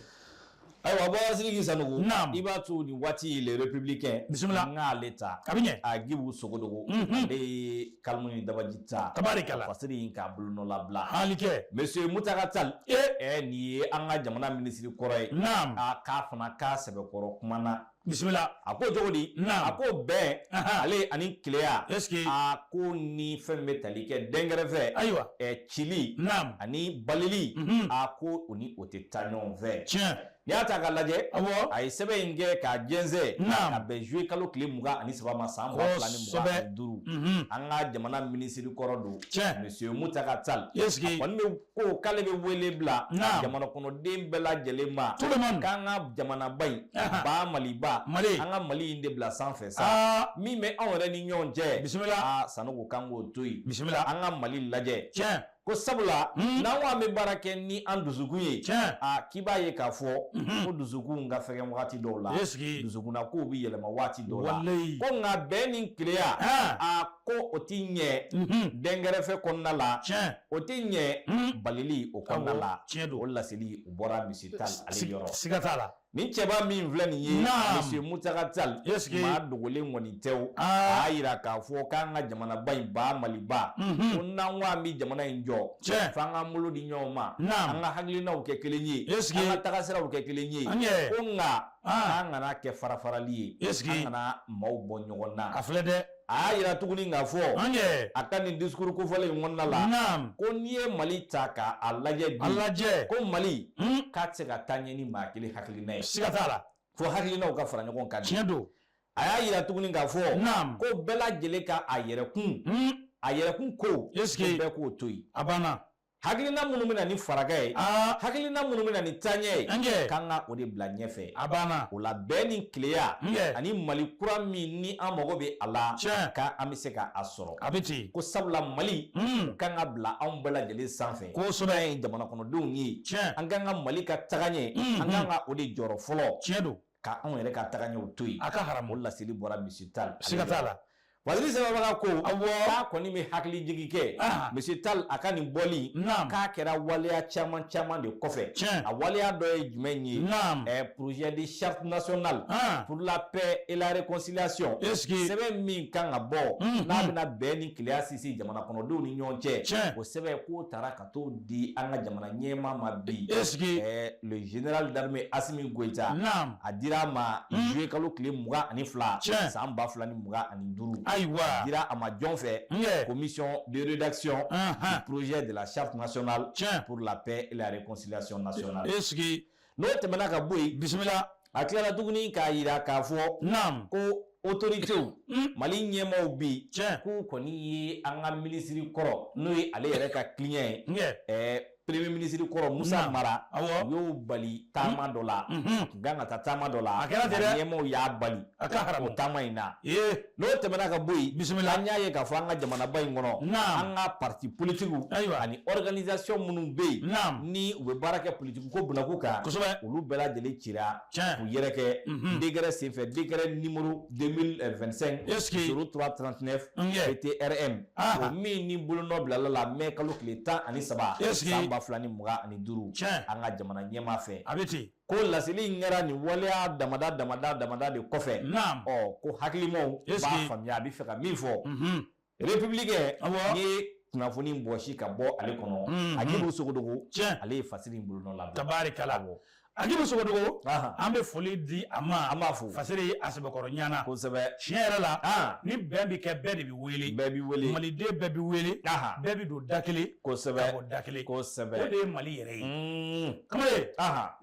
Ayiwa, Baba Sidiki Sanogo. Naam. I b'a to nin waati, Le Républicain. Bisimila. N k'ale ta. A bɛ ɲɛ. Agibu Sogodogo. Ale ye kalimu ni dabaji ta. Tabarikala. Fasiri in k'a bolonɔ labila. Hali kɛ. Monsieur Mutaka Tall. Ee. Nin ye an ka jamana minisiri kɔrɔ ye. Naam. A k'a fana k'a sɛbɛkɔrɔ kumana. Bisimila. A ko cogo di? Naam. A ko bɛn. Ale ani keleya. Est ce que. A ko ni fɛn bɛ tali kɛ dɛnkɛrɛfɛ. Ayiwa. Cili. Naam. Ani balili. A ko o ni o tɛ taa ɲɔgɔn fɛ. Tiɲɛ. N'i y'a ta k'a lajɛ. Awɔ. A ye sɛbɛn in kɛ k'a jɛnsɛn. Naam. Ka bɛn juillet kalo tile 23 ma, san 2025. An ka jamana minisiri kɔrɔ don. Tiɲɛ. Monsieur Mutaka Tall. Est ce que. A kɔni bɛ ko k'ale bɛ wele bila. Naam. Jamana kɔnɔden bɛɛ lajɛlen ma. Tout le monde. K'an ka jamanaba in. Ba Maliba. Mali. An ka Mali in de bila sanfɛ sa. Min bɛ anw yɛrɛ ni ɲɔgɔn cɛ. Bisimila. Aa, Sanogo, k'an k'o to yen. Bisimila. An ka Mali lajɛ. Tiɲɛ. Ko sabula n'an ko an bɛ baara kɛ ni an dusukun ye. Tiɲɛ. A k'i b'a ye k'a fɔ ko dusukun ka fɛgɛn wagati dɔw la. Est ce que. Dusukunna kow bɛ yɛlɛma waati dɔw la. Walayi. Ko nka bɛn ni keleya. A ko o ti ɲɛ. Dɛnkɛrɛfɛ kɔnɔna la. Tiɲɛ. O ti ɲɛ. Balili o kɔnɔna la. Tiɲɛ don. O laseli o bɔra monsieur Tall ale yɔrɔ. Siga t'a la. Nin cɛba min filɛ nin ye. Naam. Monsieur Mutaka Tall. Est ce que. Maa dogolen kɔni tɛ o. A y'a yira k'a fɔ k'an ka jamanaba in, ba Maliba. Ko n'an ko an bɛ jamana in jɔ. Tiɲɛ. F'an k'an bolo di ɲɔgɔn ma. Naam. An ka hakilinaw kɛ kelen ye. Est ce que. An ka tagasiraw kɛ kelen ye. An yɛ. Ko nka. K'an kana kɛ farafarali ye. Est ce que. An kana maaw bɔ ɲɔgɔn na. A filɛ dɛ. A y'a yira tuguni k'a fɔ. An yɛ. A ka nin discours kofɔlen in kɔnɔna la. Naam. Ko n'i ye Mali ta k'a lajɛ bi. A lajɛ. Ko Mali. K'a tɛ se ka taa ɲɛ ni maa kelen hakilina ye. Siga t'a la. Fo hakilinaw ka fara ɲɔgɔn kan. Tiɲɛ don. A y'a yira tuguni k'a fɔ. Naam. Ko bɛɛ lajɛlen ka a yɛrɛkun. A yɛrɛkun ko. Est ce que. Ko bɛɛ k'o to yen. A banna. Hakilina minnu bɛ na ni faraka ye. Hakilina minnu bɛ na ni taaɲɛ ye. An kɛ. K'an ka o de bila ɲɛfɛ. A banna. O la bɛn ni keleya. N kɛ. Ani Mali kura min ni an mago bɛ a la. Tiɲɛ. K'an bɛ se ka a sɔrɔ. A bɛ ten. Ko sabula Mali. O kan ka bila anw bɛɛ lajɛlen sanfɛ. Kosɛbɛ. An ye jamana kɔnɔdenw ye. Tiɲɛ. An kan ka Mali ka tagaɲɛ. An kan ka o de jɔrɔ fɔlɔ. Tiɲɛ don. Ka anw yɛrɛ ka tagaɲɛw to yen. A ka haramu. O laseli bɔra monsieur Tall. Siga t'a la. Fasiri sɛbɛnbaga ko Awɔ. k'a kɔni bɛ hakilijigin kɛ Monsieur Tall a ka nin bɔli k'a kɛra waleya caman caman de kɔfɛ. A waleya dɔ ye jumɛn ye? Projet de charte nationale pour la paix et la réconciliation. Est-ce que sɛbɛn min kan ka bɔ n'a bɛna bɛn ni kelenya sinsin jamana kɔnɔdenw ni ɲɔgɔn cɛ, o sɛbɛn k'o taara ka t'o di an ka jamana ɲɛmaa ma bi. Est-ce que Le général d'armée Assimi Goïta. A dira a ma juillet kalo tile 22 san 2025. Ayiwa. A dira a ma jɔn fɛ? Commission de rédaction du projet de la charte nationale pour la paix et la réconciliation nationale. Est-ce que N'o tɛmɛna ka bɔ yen, bisimila. A tilara tuguni k'a yira k'a fɔ ko autorités, Mali ɲɛmaaw bi, k'u kɔni ye an ka minisiri kɔrɔ, n'o ye ale yɛrɛ ka client ye, premier ministre kɔrɔ Musa Mara, u y'o bali taama dɔ la. A tun kan ka taa taama dɔ la. A kɛra ten dɛ. Ɲɛmaaw y'a bali A ka haramu. o taama in na. N'o tɛmɛna ka bɔ yen, Bisimila. An y'a ye k'a fɔ an ka jamanaba in kɔnɔ, an ka parti politique ani organisation minnu bɛ yen, ni u bɛ baara kɛ politique ko bunakun kan, olu bɛɛ lajɛlen cira k'u yɛrɛ kɛ décret senfɛ, décret numéro 2025 Est-ce que 0339 PTRM, o min ni bolonɔ bilala la mai kalo tile 13 Est-ce que san 2025 an ka jamana ɲɛmaa fɛ. A bɛ ten. Ko laseli in kɛra nin waleya damada damada damada de kɔfɛ. Ɔ, ko hakilimaw Est-ce b'a que faamuya a bɛ fɛ ka min fɔ. Républicain Awɔ. ni ye kunnafoni bɔsi ka bɔ ale kɔnɔ, Agibu Sogodogo, ale ye fasiri in bolonɔ labila. Tabarikala. Agibu Sogodogo, an bɛ foli di a ma. An b'a fo. Fasiri a sɛbɛkɔrɔ ɲana. Tiɲɛ yɛrɛ la, ni bɛn bɛ kɛ, bɛɛ de bɛ wele. Bɛɛ bɛ wele. Maliden bɛɛ bɛ wele. Bɛɛ bɛ don da kelen ka bɔ da kelen. O de ye Mali yɛrɛ ye. Kamalen,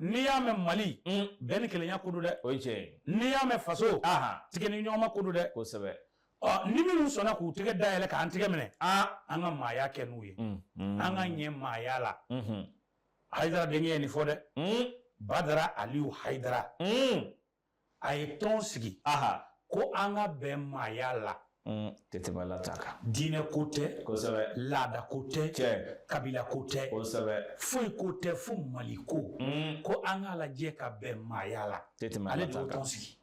n'i y'a mɛn Mali, bɛn ni kelenya ko don dɛ. O ye tiɲɛ ye. N'i y'a mɛn faso, tigɛ ni ɲɔgɔnma ko don dɛ. Ɔ, ni minnu sɔnna k'u tɛgɛ dayɛlɛ k'an tɛgɛ minɛ, an ka maaya kɛ n'u ye. An ka ɲɛ maaya la. Hayidara denkɛ ye nin fɔ dɛ. Badara Aliyu Hayidara. A ye tɔn sigi. Ko an ka bɛn maaya la. Tɛ tɛmɛ la ta kan. Diinɛ ko tɛ. Laada ko tɛ. Kabila ko tɛ. Foyi ko tɛ fo Mali ko. Ko an k'a lajɛ ka bɛn maaya la. Tɛ tɛmɛ Ale la de ta y'o kan. tɔn sigi.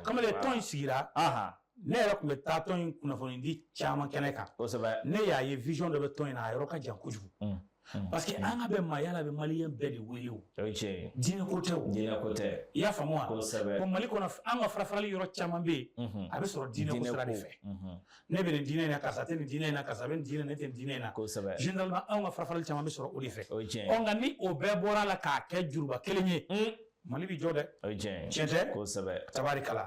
Kamalen, tɔn in sigira. Ne yɛrɛ tun bɛ taa tɔn in kunnafoni di caman kɛnɛ kan. Ne y'a ye vision dɔ bɛ tɔn in na, a yɔrɔ ka jan kojugu. Parce que an ka bɛn maaya la bɛ maliyɛn bɛɛ de wele o. O ye tiɲɛ ye. Diinɛ ko tɛ o. Diinɛ ko tɛ. I y'a faamu wa? Bon, Mali kɔnɔ, an ka farafarali yɔrɔ caman bɛ yen. A bɛ sɔrɔ diinɛ ko sira de fɛ. Ne bɛ nin diinɛ in na, karisa tɛ nin diinɛ in na, karisa bɛ nin diinɛ, ne tɛ nin diinɛ in na. Généralement, anw ka farafarali caman bɛ sɔrɔ o de fɛ. O ye tiɲɛ ye. Ɔ, nka ni o bɛɛ bɔra a la k'a kɛ juruba kelen ye, Mali bɛ jɔ dɛ. O ye tiɲɛ ye. Tiɲɛ tɛ? Tabarikala.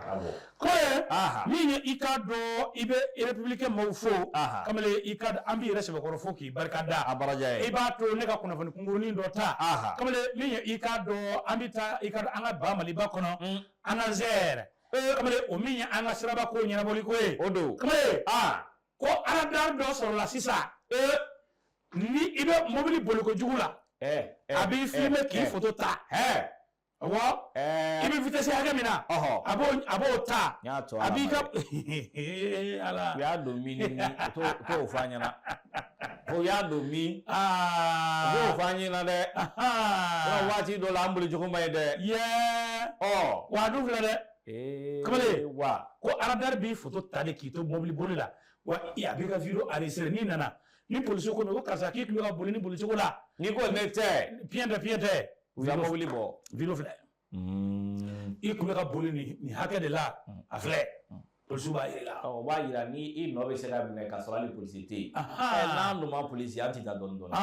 Ko ye min ye, i k'a dɔn i bɛ républicain maaw fo. Kamalen, i ka an b'i yɛrɛ sɛbɛkɔrɔ fo k'i barika da. A baraja ye. I b'a to ne ka kunnafoni kunkurunin dɔ ta. Kamalen, min ye, i k'a dɔn an bɛ taa, i ka dɔn an ka ba Maliba kɔnɔ. ANASER. Kamalen, o min ye an ka siraba ko ɲɛnabɔli ko ye. O don. Kamalen, ko radar dɔ sɔrɔla sisan. Ni i bɛ mobili boli kojugu la, a b'i filmer k'i photo ta. Awɔ, i bɛ vitesse hakɛ min na, a b'o ta. N y'a to A b'i ka Ala. U y'a don min ni min, u t'o fɔ an ɲɛna. O y'a don min, u t'o fɔ an ɲɛna dɛ. Waati dɔ la an boli cogo man ɲi dɛ. Ɔ. Wa a dun filɛ dɛ. Kamalen, ko radar b'i photo ta de k'i to mobili boli la. Wa a b'i ka vidéo enregistré n'i nana. Ni policier ko ko karisa k'i tun bɛ ka boli ni boli cogo la. N'i ko ne tɛ. Piɲɛ tɛ, piɲɛ tɛ. U ka mobili bɔ. Vidéo filɛ. I tun bɛ ka boli nin hakɛ de la, a filɛ. Polisiw b'a yira i la. O b'a yira ni i nɔ bɛ se ka minɛ k'a sɔrɔ hali polisi tɛ yen. N'an dun ma polisi, an tɛ taa dɔɔni dɔɔni.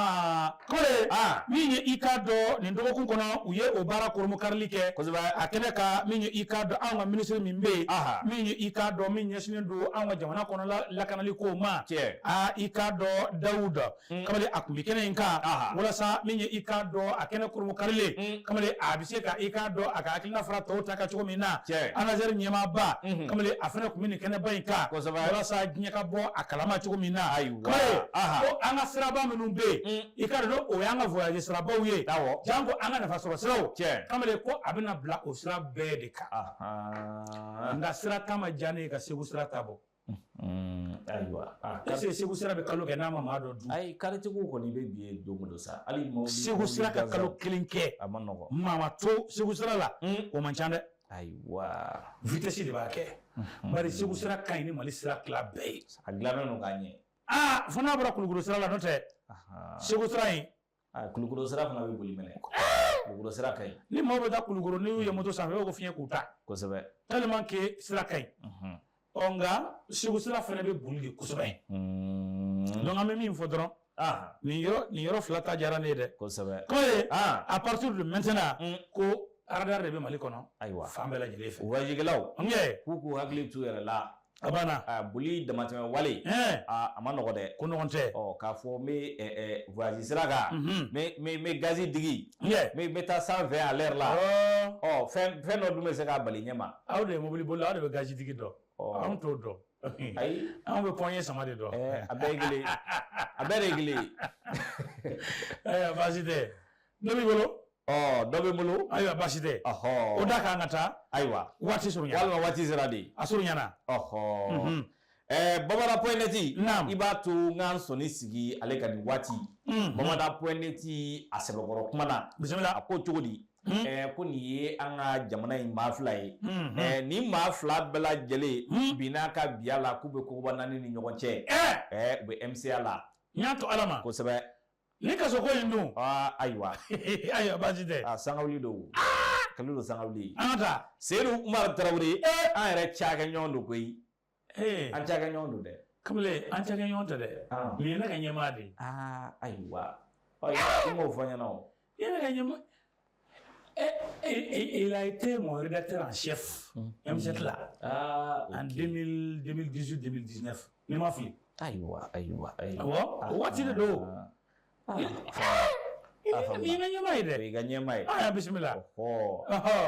Kɔle, min ye i k'a dɔn nin dɔgɔkun kɔnɔ, u ye o baara koromokarili kɛ. A kɛnɛ kan, min ye i k'a dɔn anw ka minisiri min bɛ yen. Min ye i k'a dɔn min ɲɛsinnen don anw ka jamana kɔnɔ lakanali kow ma. I k'a dɔn Dawuda. Kamalen, a tun bɛ kɛnɛ in kan. Walasa min ye i k'a dɔn a kɛnɛ koromokarilen. Kamalen, a bɛ se ka i k'a dɔn a ka hakilina fara tɔw ta kan cogo min na. ANASER ɲɛmaaba. Kamalen, a fana tun bɛ nin kɛnɛba in kan. Walasa diɲɛ ka bɔ a kalama cogo min na. Ayiwa. Kamalen, ko an ka siraba minnu bɛ yen, i k'a dɔn o y'an ka voyage sirabaw ye. Janko an ka nafasɔrɔ siraw. Kamalen, ko a bɛna bila o sira bɛɛ de kan. Nka sira ta ma diya ne ye ka Segu sira ta bɔ. Ayiwa. Est-ce que Segu sira bɛ kalo kɛ n'a ma maa dɔ dun? Ayi, karitigiw kɔni bɛ bi yen don o don sa. Hali mobili Segu sira ka kalo kelen kɛ. A ma nɔgɔn. Maa ma to Segu sira la. O man ca dɛ. Ayiwa, vitesse de b'a kɛ, bari Segu sira ka ɲi ni Mali sira tila bɛɛ ye. A dilannen don k'a ɲɛ. Aa, fo n'a bɔra Kulukoro sira la, n'o tɛ Segu sira in. Kulukoro sira fana bɛ boli minɛ, Kulukoro sira ka ɲi. Ni maaw bɛ taa Kulukoro, n'i y'u ye moto sanfɛ, i b'a fɔ ko fiɲɛ k'u ta. Tellement que sira ka ɲi. Ɔ, nka Segu sira fana bɛ boli de kosɛbɛ. Donc an bɛ min fɔ dɔrɔn, nin yɔrɔ fila ta diyara ne ye dɛ. Ko ye à partir de maintenant, ko radar de bɛ Mali kɔnɔ. Fan bɛɛ lajɛlen fɛ. Voyagekɛlaw N k'u hakili t'u yɛrɛ la. A banna. Boli damatɛmɛ wale, a ma nɔgɔ dɛ. Ko ɲɔgɔn tɛ. Ɔ, k'a fɔ n bɛ voyage sira kan, n bɛ gazi digi, n bɛ taa 120 à l'heure la. Ɔ, fɛn dɔ dun bɛ se k'a bali ɲɛ ma. Aw de ye mobili bolila, aw de bɛ gazi digi dɔn. Anw t'o dɔn. Ayi. Anw bɛ pɔnye sama de dɔn. A bɛɛ ye kelen, a bɛɛ de ye kelen ye. Ayiwa, baasi tɛ. Dɔ b'i bolo? Ɔ, dɔ bɛ n bolo. Ayiwa, baasi tɛ. O da k'an ka taa. Waati surunyana. Walima waati sera de. A surunyana. Bamada.net. I b'a to n ka n sɔnni sigi ale ka nin waati. Bamada.net a sɛbɛkɔrɔ kuma na. Bisimila. A ko cogo di? Ko nin ye an ka jamana in maa fila ye. Nin maa fila bɛɛ lajɛlen binna ka biya la k'u bɛ kogoba naani ni ɲɔgɔn cɛ. U bɛ MCA la. N y'a to Ala ma. Kosɛbɛ. Ni kaso ko in dun. Aa, ayiwa. Ayiwa, baasi tɛ. Aa, sangawuli don. Kalo don sangawuli. An ka taa. Seyidu Umaru Tarawele, an yɛrɛ cakɛ ɲɔgɔn don koyi. An cakɛ ɲɔgɔn don dɛ. Kamalen, an cakɛ ɲɔgɔn tɛ dɛ. Nin ye ne ka ɲɛmaa de ye. Aa, ayiwa. Ɔ, i m'o fɔ n ɲɛna o. I ye ne ka ɲɛmaa. Il a été mon rédacteur en chef M7 là. En 2018-2019. Ni ma fili. Ayiwa, ayiwa, ayiwa. Awɔ, o waati de don. Nin ye n ka ɲɛmaa ye dɛ. O y'i ka ɲɛmaa ye. Aya, bisimila.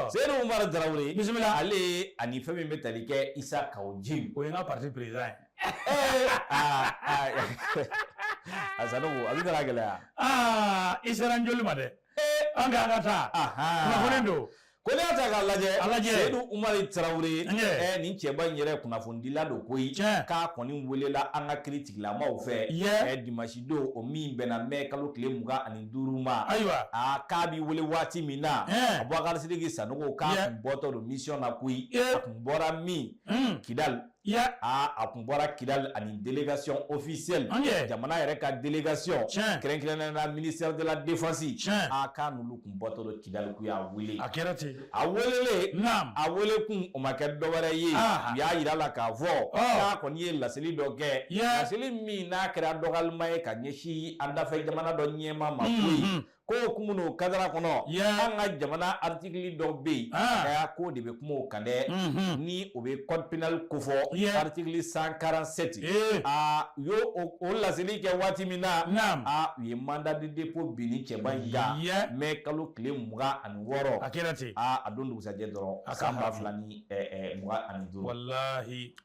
Seyidu Umaru Tarawele. Bisimila. Ale ani fɛn min bɛ tali kɛ Isa Kawu Jim. O ye n ka parti président ye. Aa, a Sanogo, a bɛ ka gɛlɛya. Aa, i sera n joli ma dɛ. An ka taa. Kunnafoni don. Ko n'i y'a ta k'a lajɛ. A lajɛ. Seyidu Umaru Tarawele. Nin cɛba in yɛrɛ kunnafonidila don koyi. K'a kɔni welela an ka kiiri tigilamaw fɛ. Dimanche don, o min bɛnna mɛ kalo tile 25 ma. Aa, k'a b'i wele waati min na. Abubakar Sidiki Sanogo k'a kun bɔtɔ don mission na koyi. A kun bɔra min? Kidali. Aa, a kun bɔra Kidali ani délégation officielle. Jamana yɛrɛ ka délégation. Kɛrɛnkɛrɛnnenya la ministère de la défense. Aa, k'a n'olu kun bɔtɔ don Kidali, k'u y'a wele. A kɛra ten. A welelen. A wele kun, o ma kɛ dɔwɛrɛ ye. U y'a yira la k'a fɔ k'a kɔni ye laseli dɔ kɛ. Laseli min n'a kɛra dɔgɔyalima ye ka ɲɛsin an dafɛ jamana dɔ ɲɛmaa ma koyi. Ko hukumu n'o kadara kɔnɔ, an ka jamana article dɔ bɛ yen, k'o de bɛ kuma o kan dɛ, ni o bɛ code pénal kofɔ, article 147. Aa, u y'o o laseli kɛ waati min na, aa, u ye mandat de dépôt bin ni cɛba in kan mɛ kalo tile 26. A kɛra ten. Aa, a don dugusajɛ dɔrɔn, san 2025. Walahi.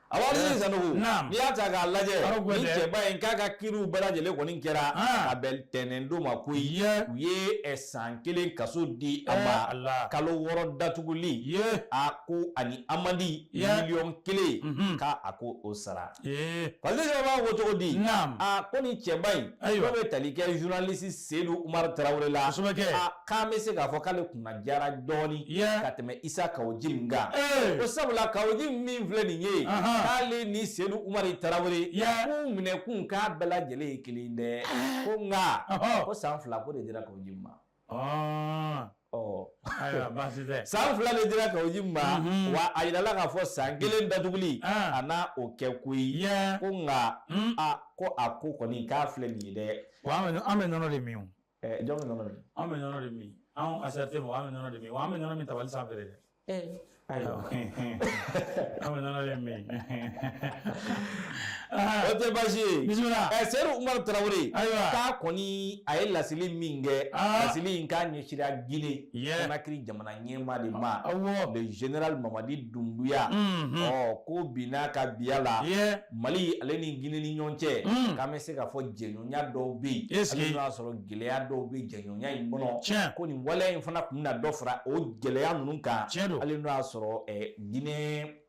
Abubakar Sanogo, n'i y'a ta k'a lajɛ, ni cɛba in k'a ka kiiriw bɛɛ lajɛlen kɔni kɛra ka bɛn tɛnɛn don ma koyi. U ye san 1 kaso di a ma, kalo 6 datuguli, a ko ani amende miliyɔn 1 k'a a ko o sara. Parce que b'a ko cogo di? A ko ni cɛba in, n'o bɛ tali kɛ journaliste Seyidu Umaru Tarawele la, k'an bɛ se k'a fɔ k'ale kunna diyara dɔɔnin ka tɛmɛ Isa Kawu Jim kan. Ko sabula Kawu Jim min filɛ nin ye, k'ale ni Seyidu Umaru Tarawele k'u minɛkun k'a bɛɛ lajɛlen ye kelen dɛ. Ko nka ko san 2 ko de dira Kawu Jim ma. Ɔ, ayiwa, baasi tɛ. San 2 de dira Kawu Jim ma, wa a yirala k'a fɔ san 1 datuguli a n'a o kɛ koyi. Ko nka a ko a ko kɔni k'a filɛ nin ye dɛ. Wa an bɛ nɔnɔ de min o. Jɔn bɛ nɔnɔ min? An bɛ nɔnɔ de min. Anw ACRT mɔgɔ, an bɛ nɔnɔ de min. Wa an bɛ nɔnɔ min tabali sanfɛ de dɛ. Ayiwa. An bɛ nɔnɔ de min. O tɛ baasi ye. Bisimila. Seyidu Umaru Tarawele. Ayiwa. K'a kɔni a ye laseli min kɛ. Laseli in k'a ɲɛsira Guinée. Conakry jamana ɲɛmaa de ma. Le général Mamadi Doumbouya. Ɔ, ko binna ka biya la. Mali ale ni Guinée ni ɲɔgɔn cɛ. K'an bɛ se k'a fɔ jɛɲɔgɔnya dɔw bɛ yen. Hali n'o y'a sɔrɔ gɛlɛya dɔw bɛ jɛɲɔgɔnya in kɔnɔ. Ko nin waleya in fana tun bɛna dɔ fara o gɛlɛya ninnu kan. Tiɲɛ don. Hali n'o y'a sɔrɔ Guinée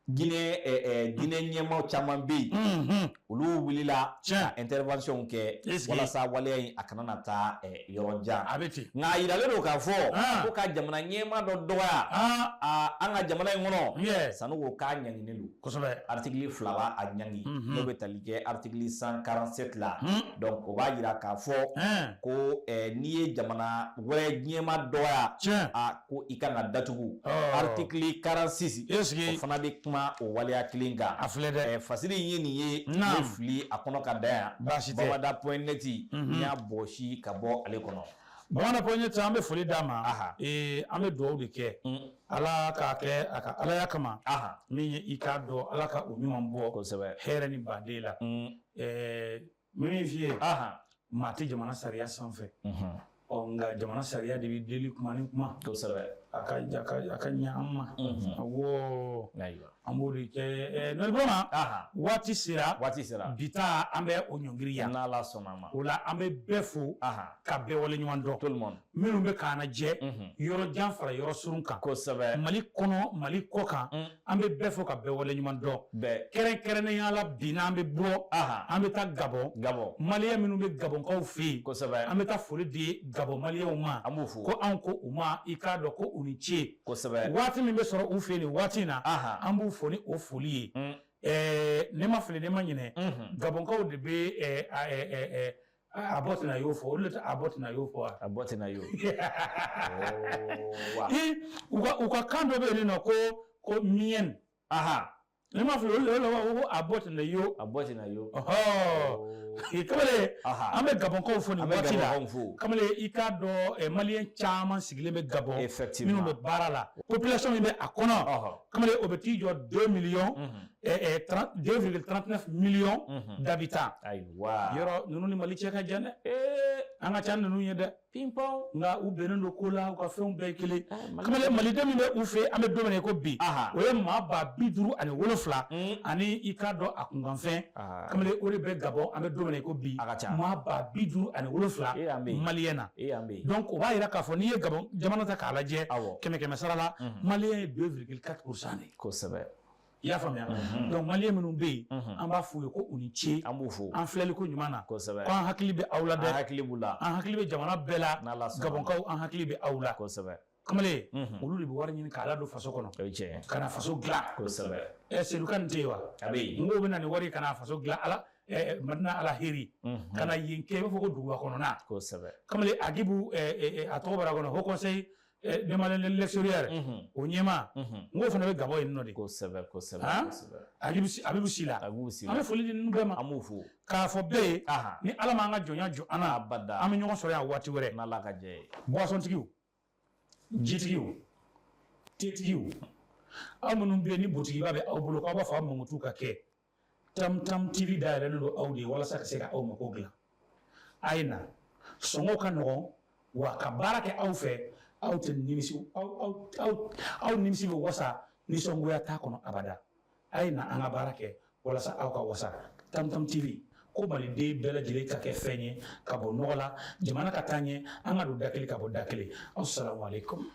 Diinɛ diinɛ ɲɛmaaw caman bɛ yen, olu wulila ka intervention kɛ walasa waleya in a kana na taa yɔrɔ jan. A bɛ ten. Nka a yiralen don k'a fɔ ko ka jamana ɲɛmaa dɔ dɔgɔya an ka jamana in kɔnɔ, Sanogo k'a ɲanginen don. Kosɛbɛ. Article 2 b'a a ɲangi, n'o bɛ tali kɛ article 147 la. Donc o b'a jira k'a fɔ ko n'i ye jamana wɛrɛ ɲɛmaa dɔgɔya, a ko i kan ka datugu. Article 46, o fana bɛ kuma o waleya kelen kan. A filɛ dɛ. Fasiri in ye nin ye, n bɛ fili a kɔnɔ ka dan yan. Baasi tɛ. Bamada.net, n y'a bɔsi ka bɔ ale kɔnɔ. Bamada.net, an bɛ foli d'a ma. An bɛ dugawu de kɛ. Ala k'a kɛ a ka alaya kama. Min ye i k'a dɔn, Ala ka o ɲuman bɔ. Kosɛbɛ. Hɛrɛ ni baden la. N bɛ min f'i ye, maa tɛ jamana sariya sanfɛ. Ɔ nka jamana sariya de bɛ deli kuma ni kuma. Kosɛbɛ. A ka a ka a ka ɲɛ an ma. Awɔ. An b'o de kɛ. Noël Burama, waati sera. Waati sera. Bi ta an bɛ o ɲɔngiri yan. N'Ala sɔnna ma. O la an bɛ bɛɛ fo. Ka bɛɛ waleɲuman dɔn. Tout le monde. Minnu bɛ k'an lajɛ yɔrɔ jan fara yɔrɔ surun kan. Kosɛbɛ. Mali kɔnɔ, Mali kɔ kan. An bɛ bɛɛ fo ka bɛɛ waleɲuman dɔn. Bɛɛ. Kɛrɛnkɛrɛnnenya la bi n'an bɛ bɔ. An bɛ taa Gabɔn. Gabɔn. Maliyɛn minnu bɛ Gabɔnkaw fɛ yen. Kosɛbɛ. An bɛ taa foli di Gabɔn maliyɛnw ma. An b'u fo. Ko anw ko u ma, i k'a dɔn ko u ni ce. Kosɛbɛ. Waati min bɛ sɔrɔ u fɛ yen nin waati in na. An b'u fo ni o foli ye. Ne ma fili, ne ma ɲinɛ. Gabɔnkaw de bɛ a bɔ tɛna y'o fɔ, olu de tɛ a bɔ tɛna y'o fɔ wa? A bɔ tɛna y'o. U ka kan dɔ bɛ yen nɔ ko miyɛn. Ne ma fili, olu de b'a fɔ ko a bɔ tɛna y'o. A bɔ tɛna y'o. Kamalen, an bɛ Gabɔnkaw fo nin waati la. Kamalen, i k'a dɔn maliyɛn caman sigilen bɛ Gabɔn. Effectivement. Minnu bɛ baara la. Population min bɛ a kɔnɔ. Kamalen, o bɛ t'i jɔ 2 millions. 2,39 millions d'habitants. Ayiwa. Yɔrɔ ninnu ni Mali cɛ ka jan dɛ. An ka ca ninnu ye dɛ. Ping-pong. Nka u bɛnnen don ko la, u ka fɛnw bɛɛ ye kelen. Kamalen, maliden min bɛ u fɛ, an bɛ don min na i ko bi. O ye maa 57,000. Ani i k'a dɔn a kunkanfɛn. Kamalen, o de bɛ Gabɔn, an bɛ don min na i ko bi. A ka ca. Maa 57,000 maliyɛn na. Donc o b'a jira k'a fɔ n'i ye Gabɔn jamana ta k'a lajɛ. Kɛmɛ kɛmɛ sara la, maliyɛn ye 2,4% de ye. Kosɛbɛ. I y'a faamuya? Donc maliyɛn minnu bɛ yen, an b'a f'u ye ko u ni ce. An b'u fo. An filɛli ko ɲuman na. Kosɛbɛ. Ko an hakili bɛ aw la dɛ. An hakili b'u la. An hakili bɛ jamana bɛɛ la. N'Ala sɔnna. Gabɔnkaw, an hakili bɛ aw la. Kosɛbɛ. Kamalen, olu de bɛ wari ɲini k'a ladon faso kɔnɔ. O ye tiɲɛ ye. Ka na faso dilan. Kosɛbɛ. Seydou Kane tɛ yen wa? A bɛ yen. N k'o bɛ na ni wari ye ka na faso dilan, ala Madina ala heri. Ka na yen kɛ i b'a fɔ ko duguba kɔnɔna. Kosɛbɛ. Kamalen, Agibu, a tɔgɔ bɔra a kɔnɔ, Haut Conseil des Maliens de l'extérieur, o ɲɛmaa, n k'o fana bɛ Gabɔn yen nɔ de. Kosɛbɛ, kosɛbɛ, kosɛbɛ. Abibu Sila. Abibu Sila. An bɛ foli di ninnu bɛɛ ma. An b'u fo. K'a fɔ bɛɛ ye, ni Ala m'an ka jɔnya jɔ an na, abada, an bɛ ɲɔgɔn sɔrɔ yan waati wɛrɛ. N'Ala ka jɛ ye. Boisson-tigiw, jitigiw, tetigiw, aw minnu bɛ yen ni butigiba bɛ aw bolo k'aw b'a fɔ aw mankutu ka kɛ, Tam Tam TV dayɛlɛlen don aw de ye walasa ka se ka aw mako dilan. A ye na, sɔngɔ ka nɔgɔn, wa ka baara kɛ aw fɛ, aw tɛ nimisi, aw aw aw nimisi bɛ wasa, nisɔngoya t'a kɔnɔ abada. A ye na an ka baara kɛ walasa aw ka wasa. Tam Tam TV ko maliden bɛɛ lajɛlen ka kɛ fɛn ye ka bɔ nɔgɔ la, jamana ka taa ɲɛ, an ka don da kelen ka bɔ da kelen. Assalamu alaikum.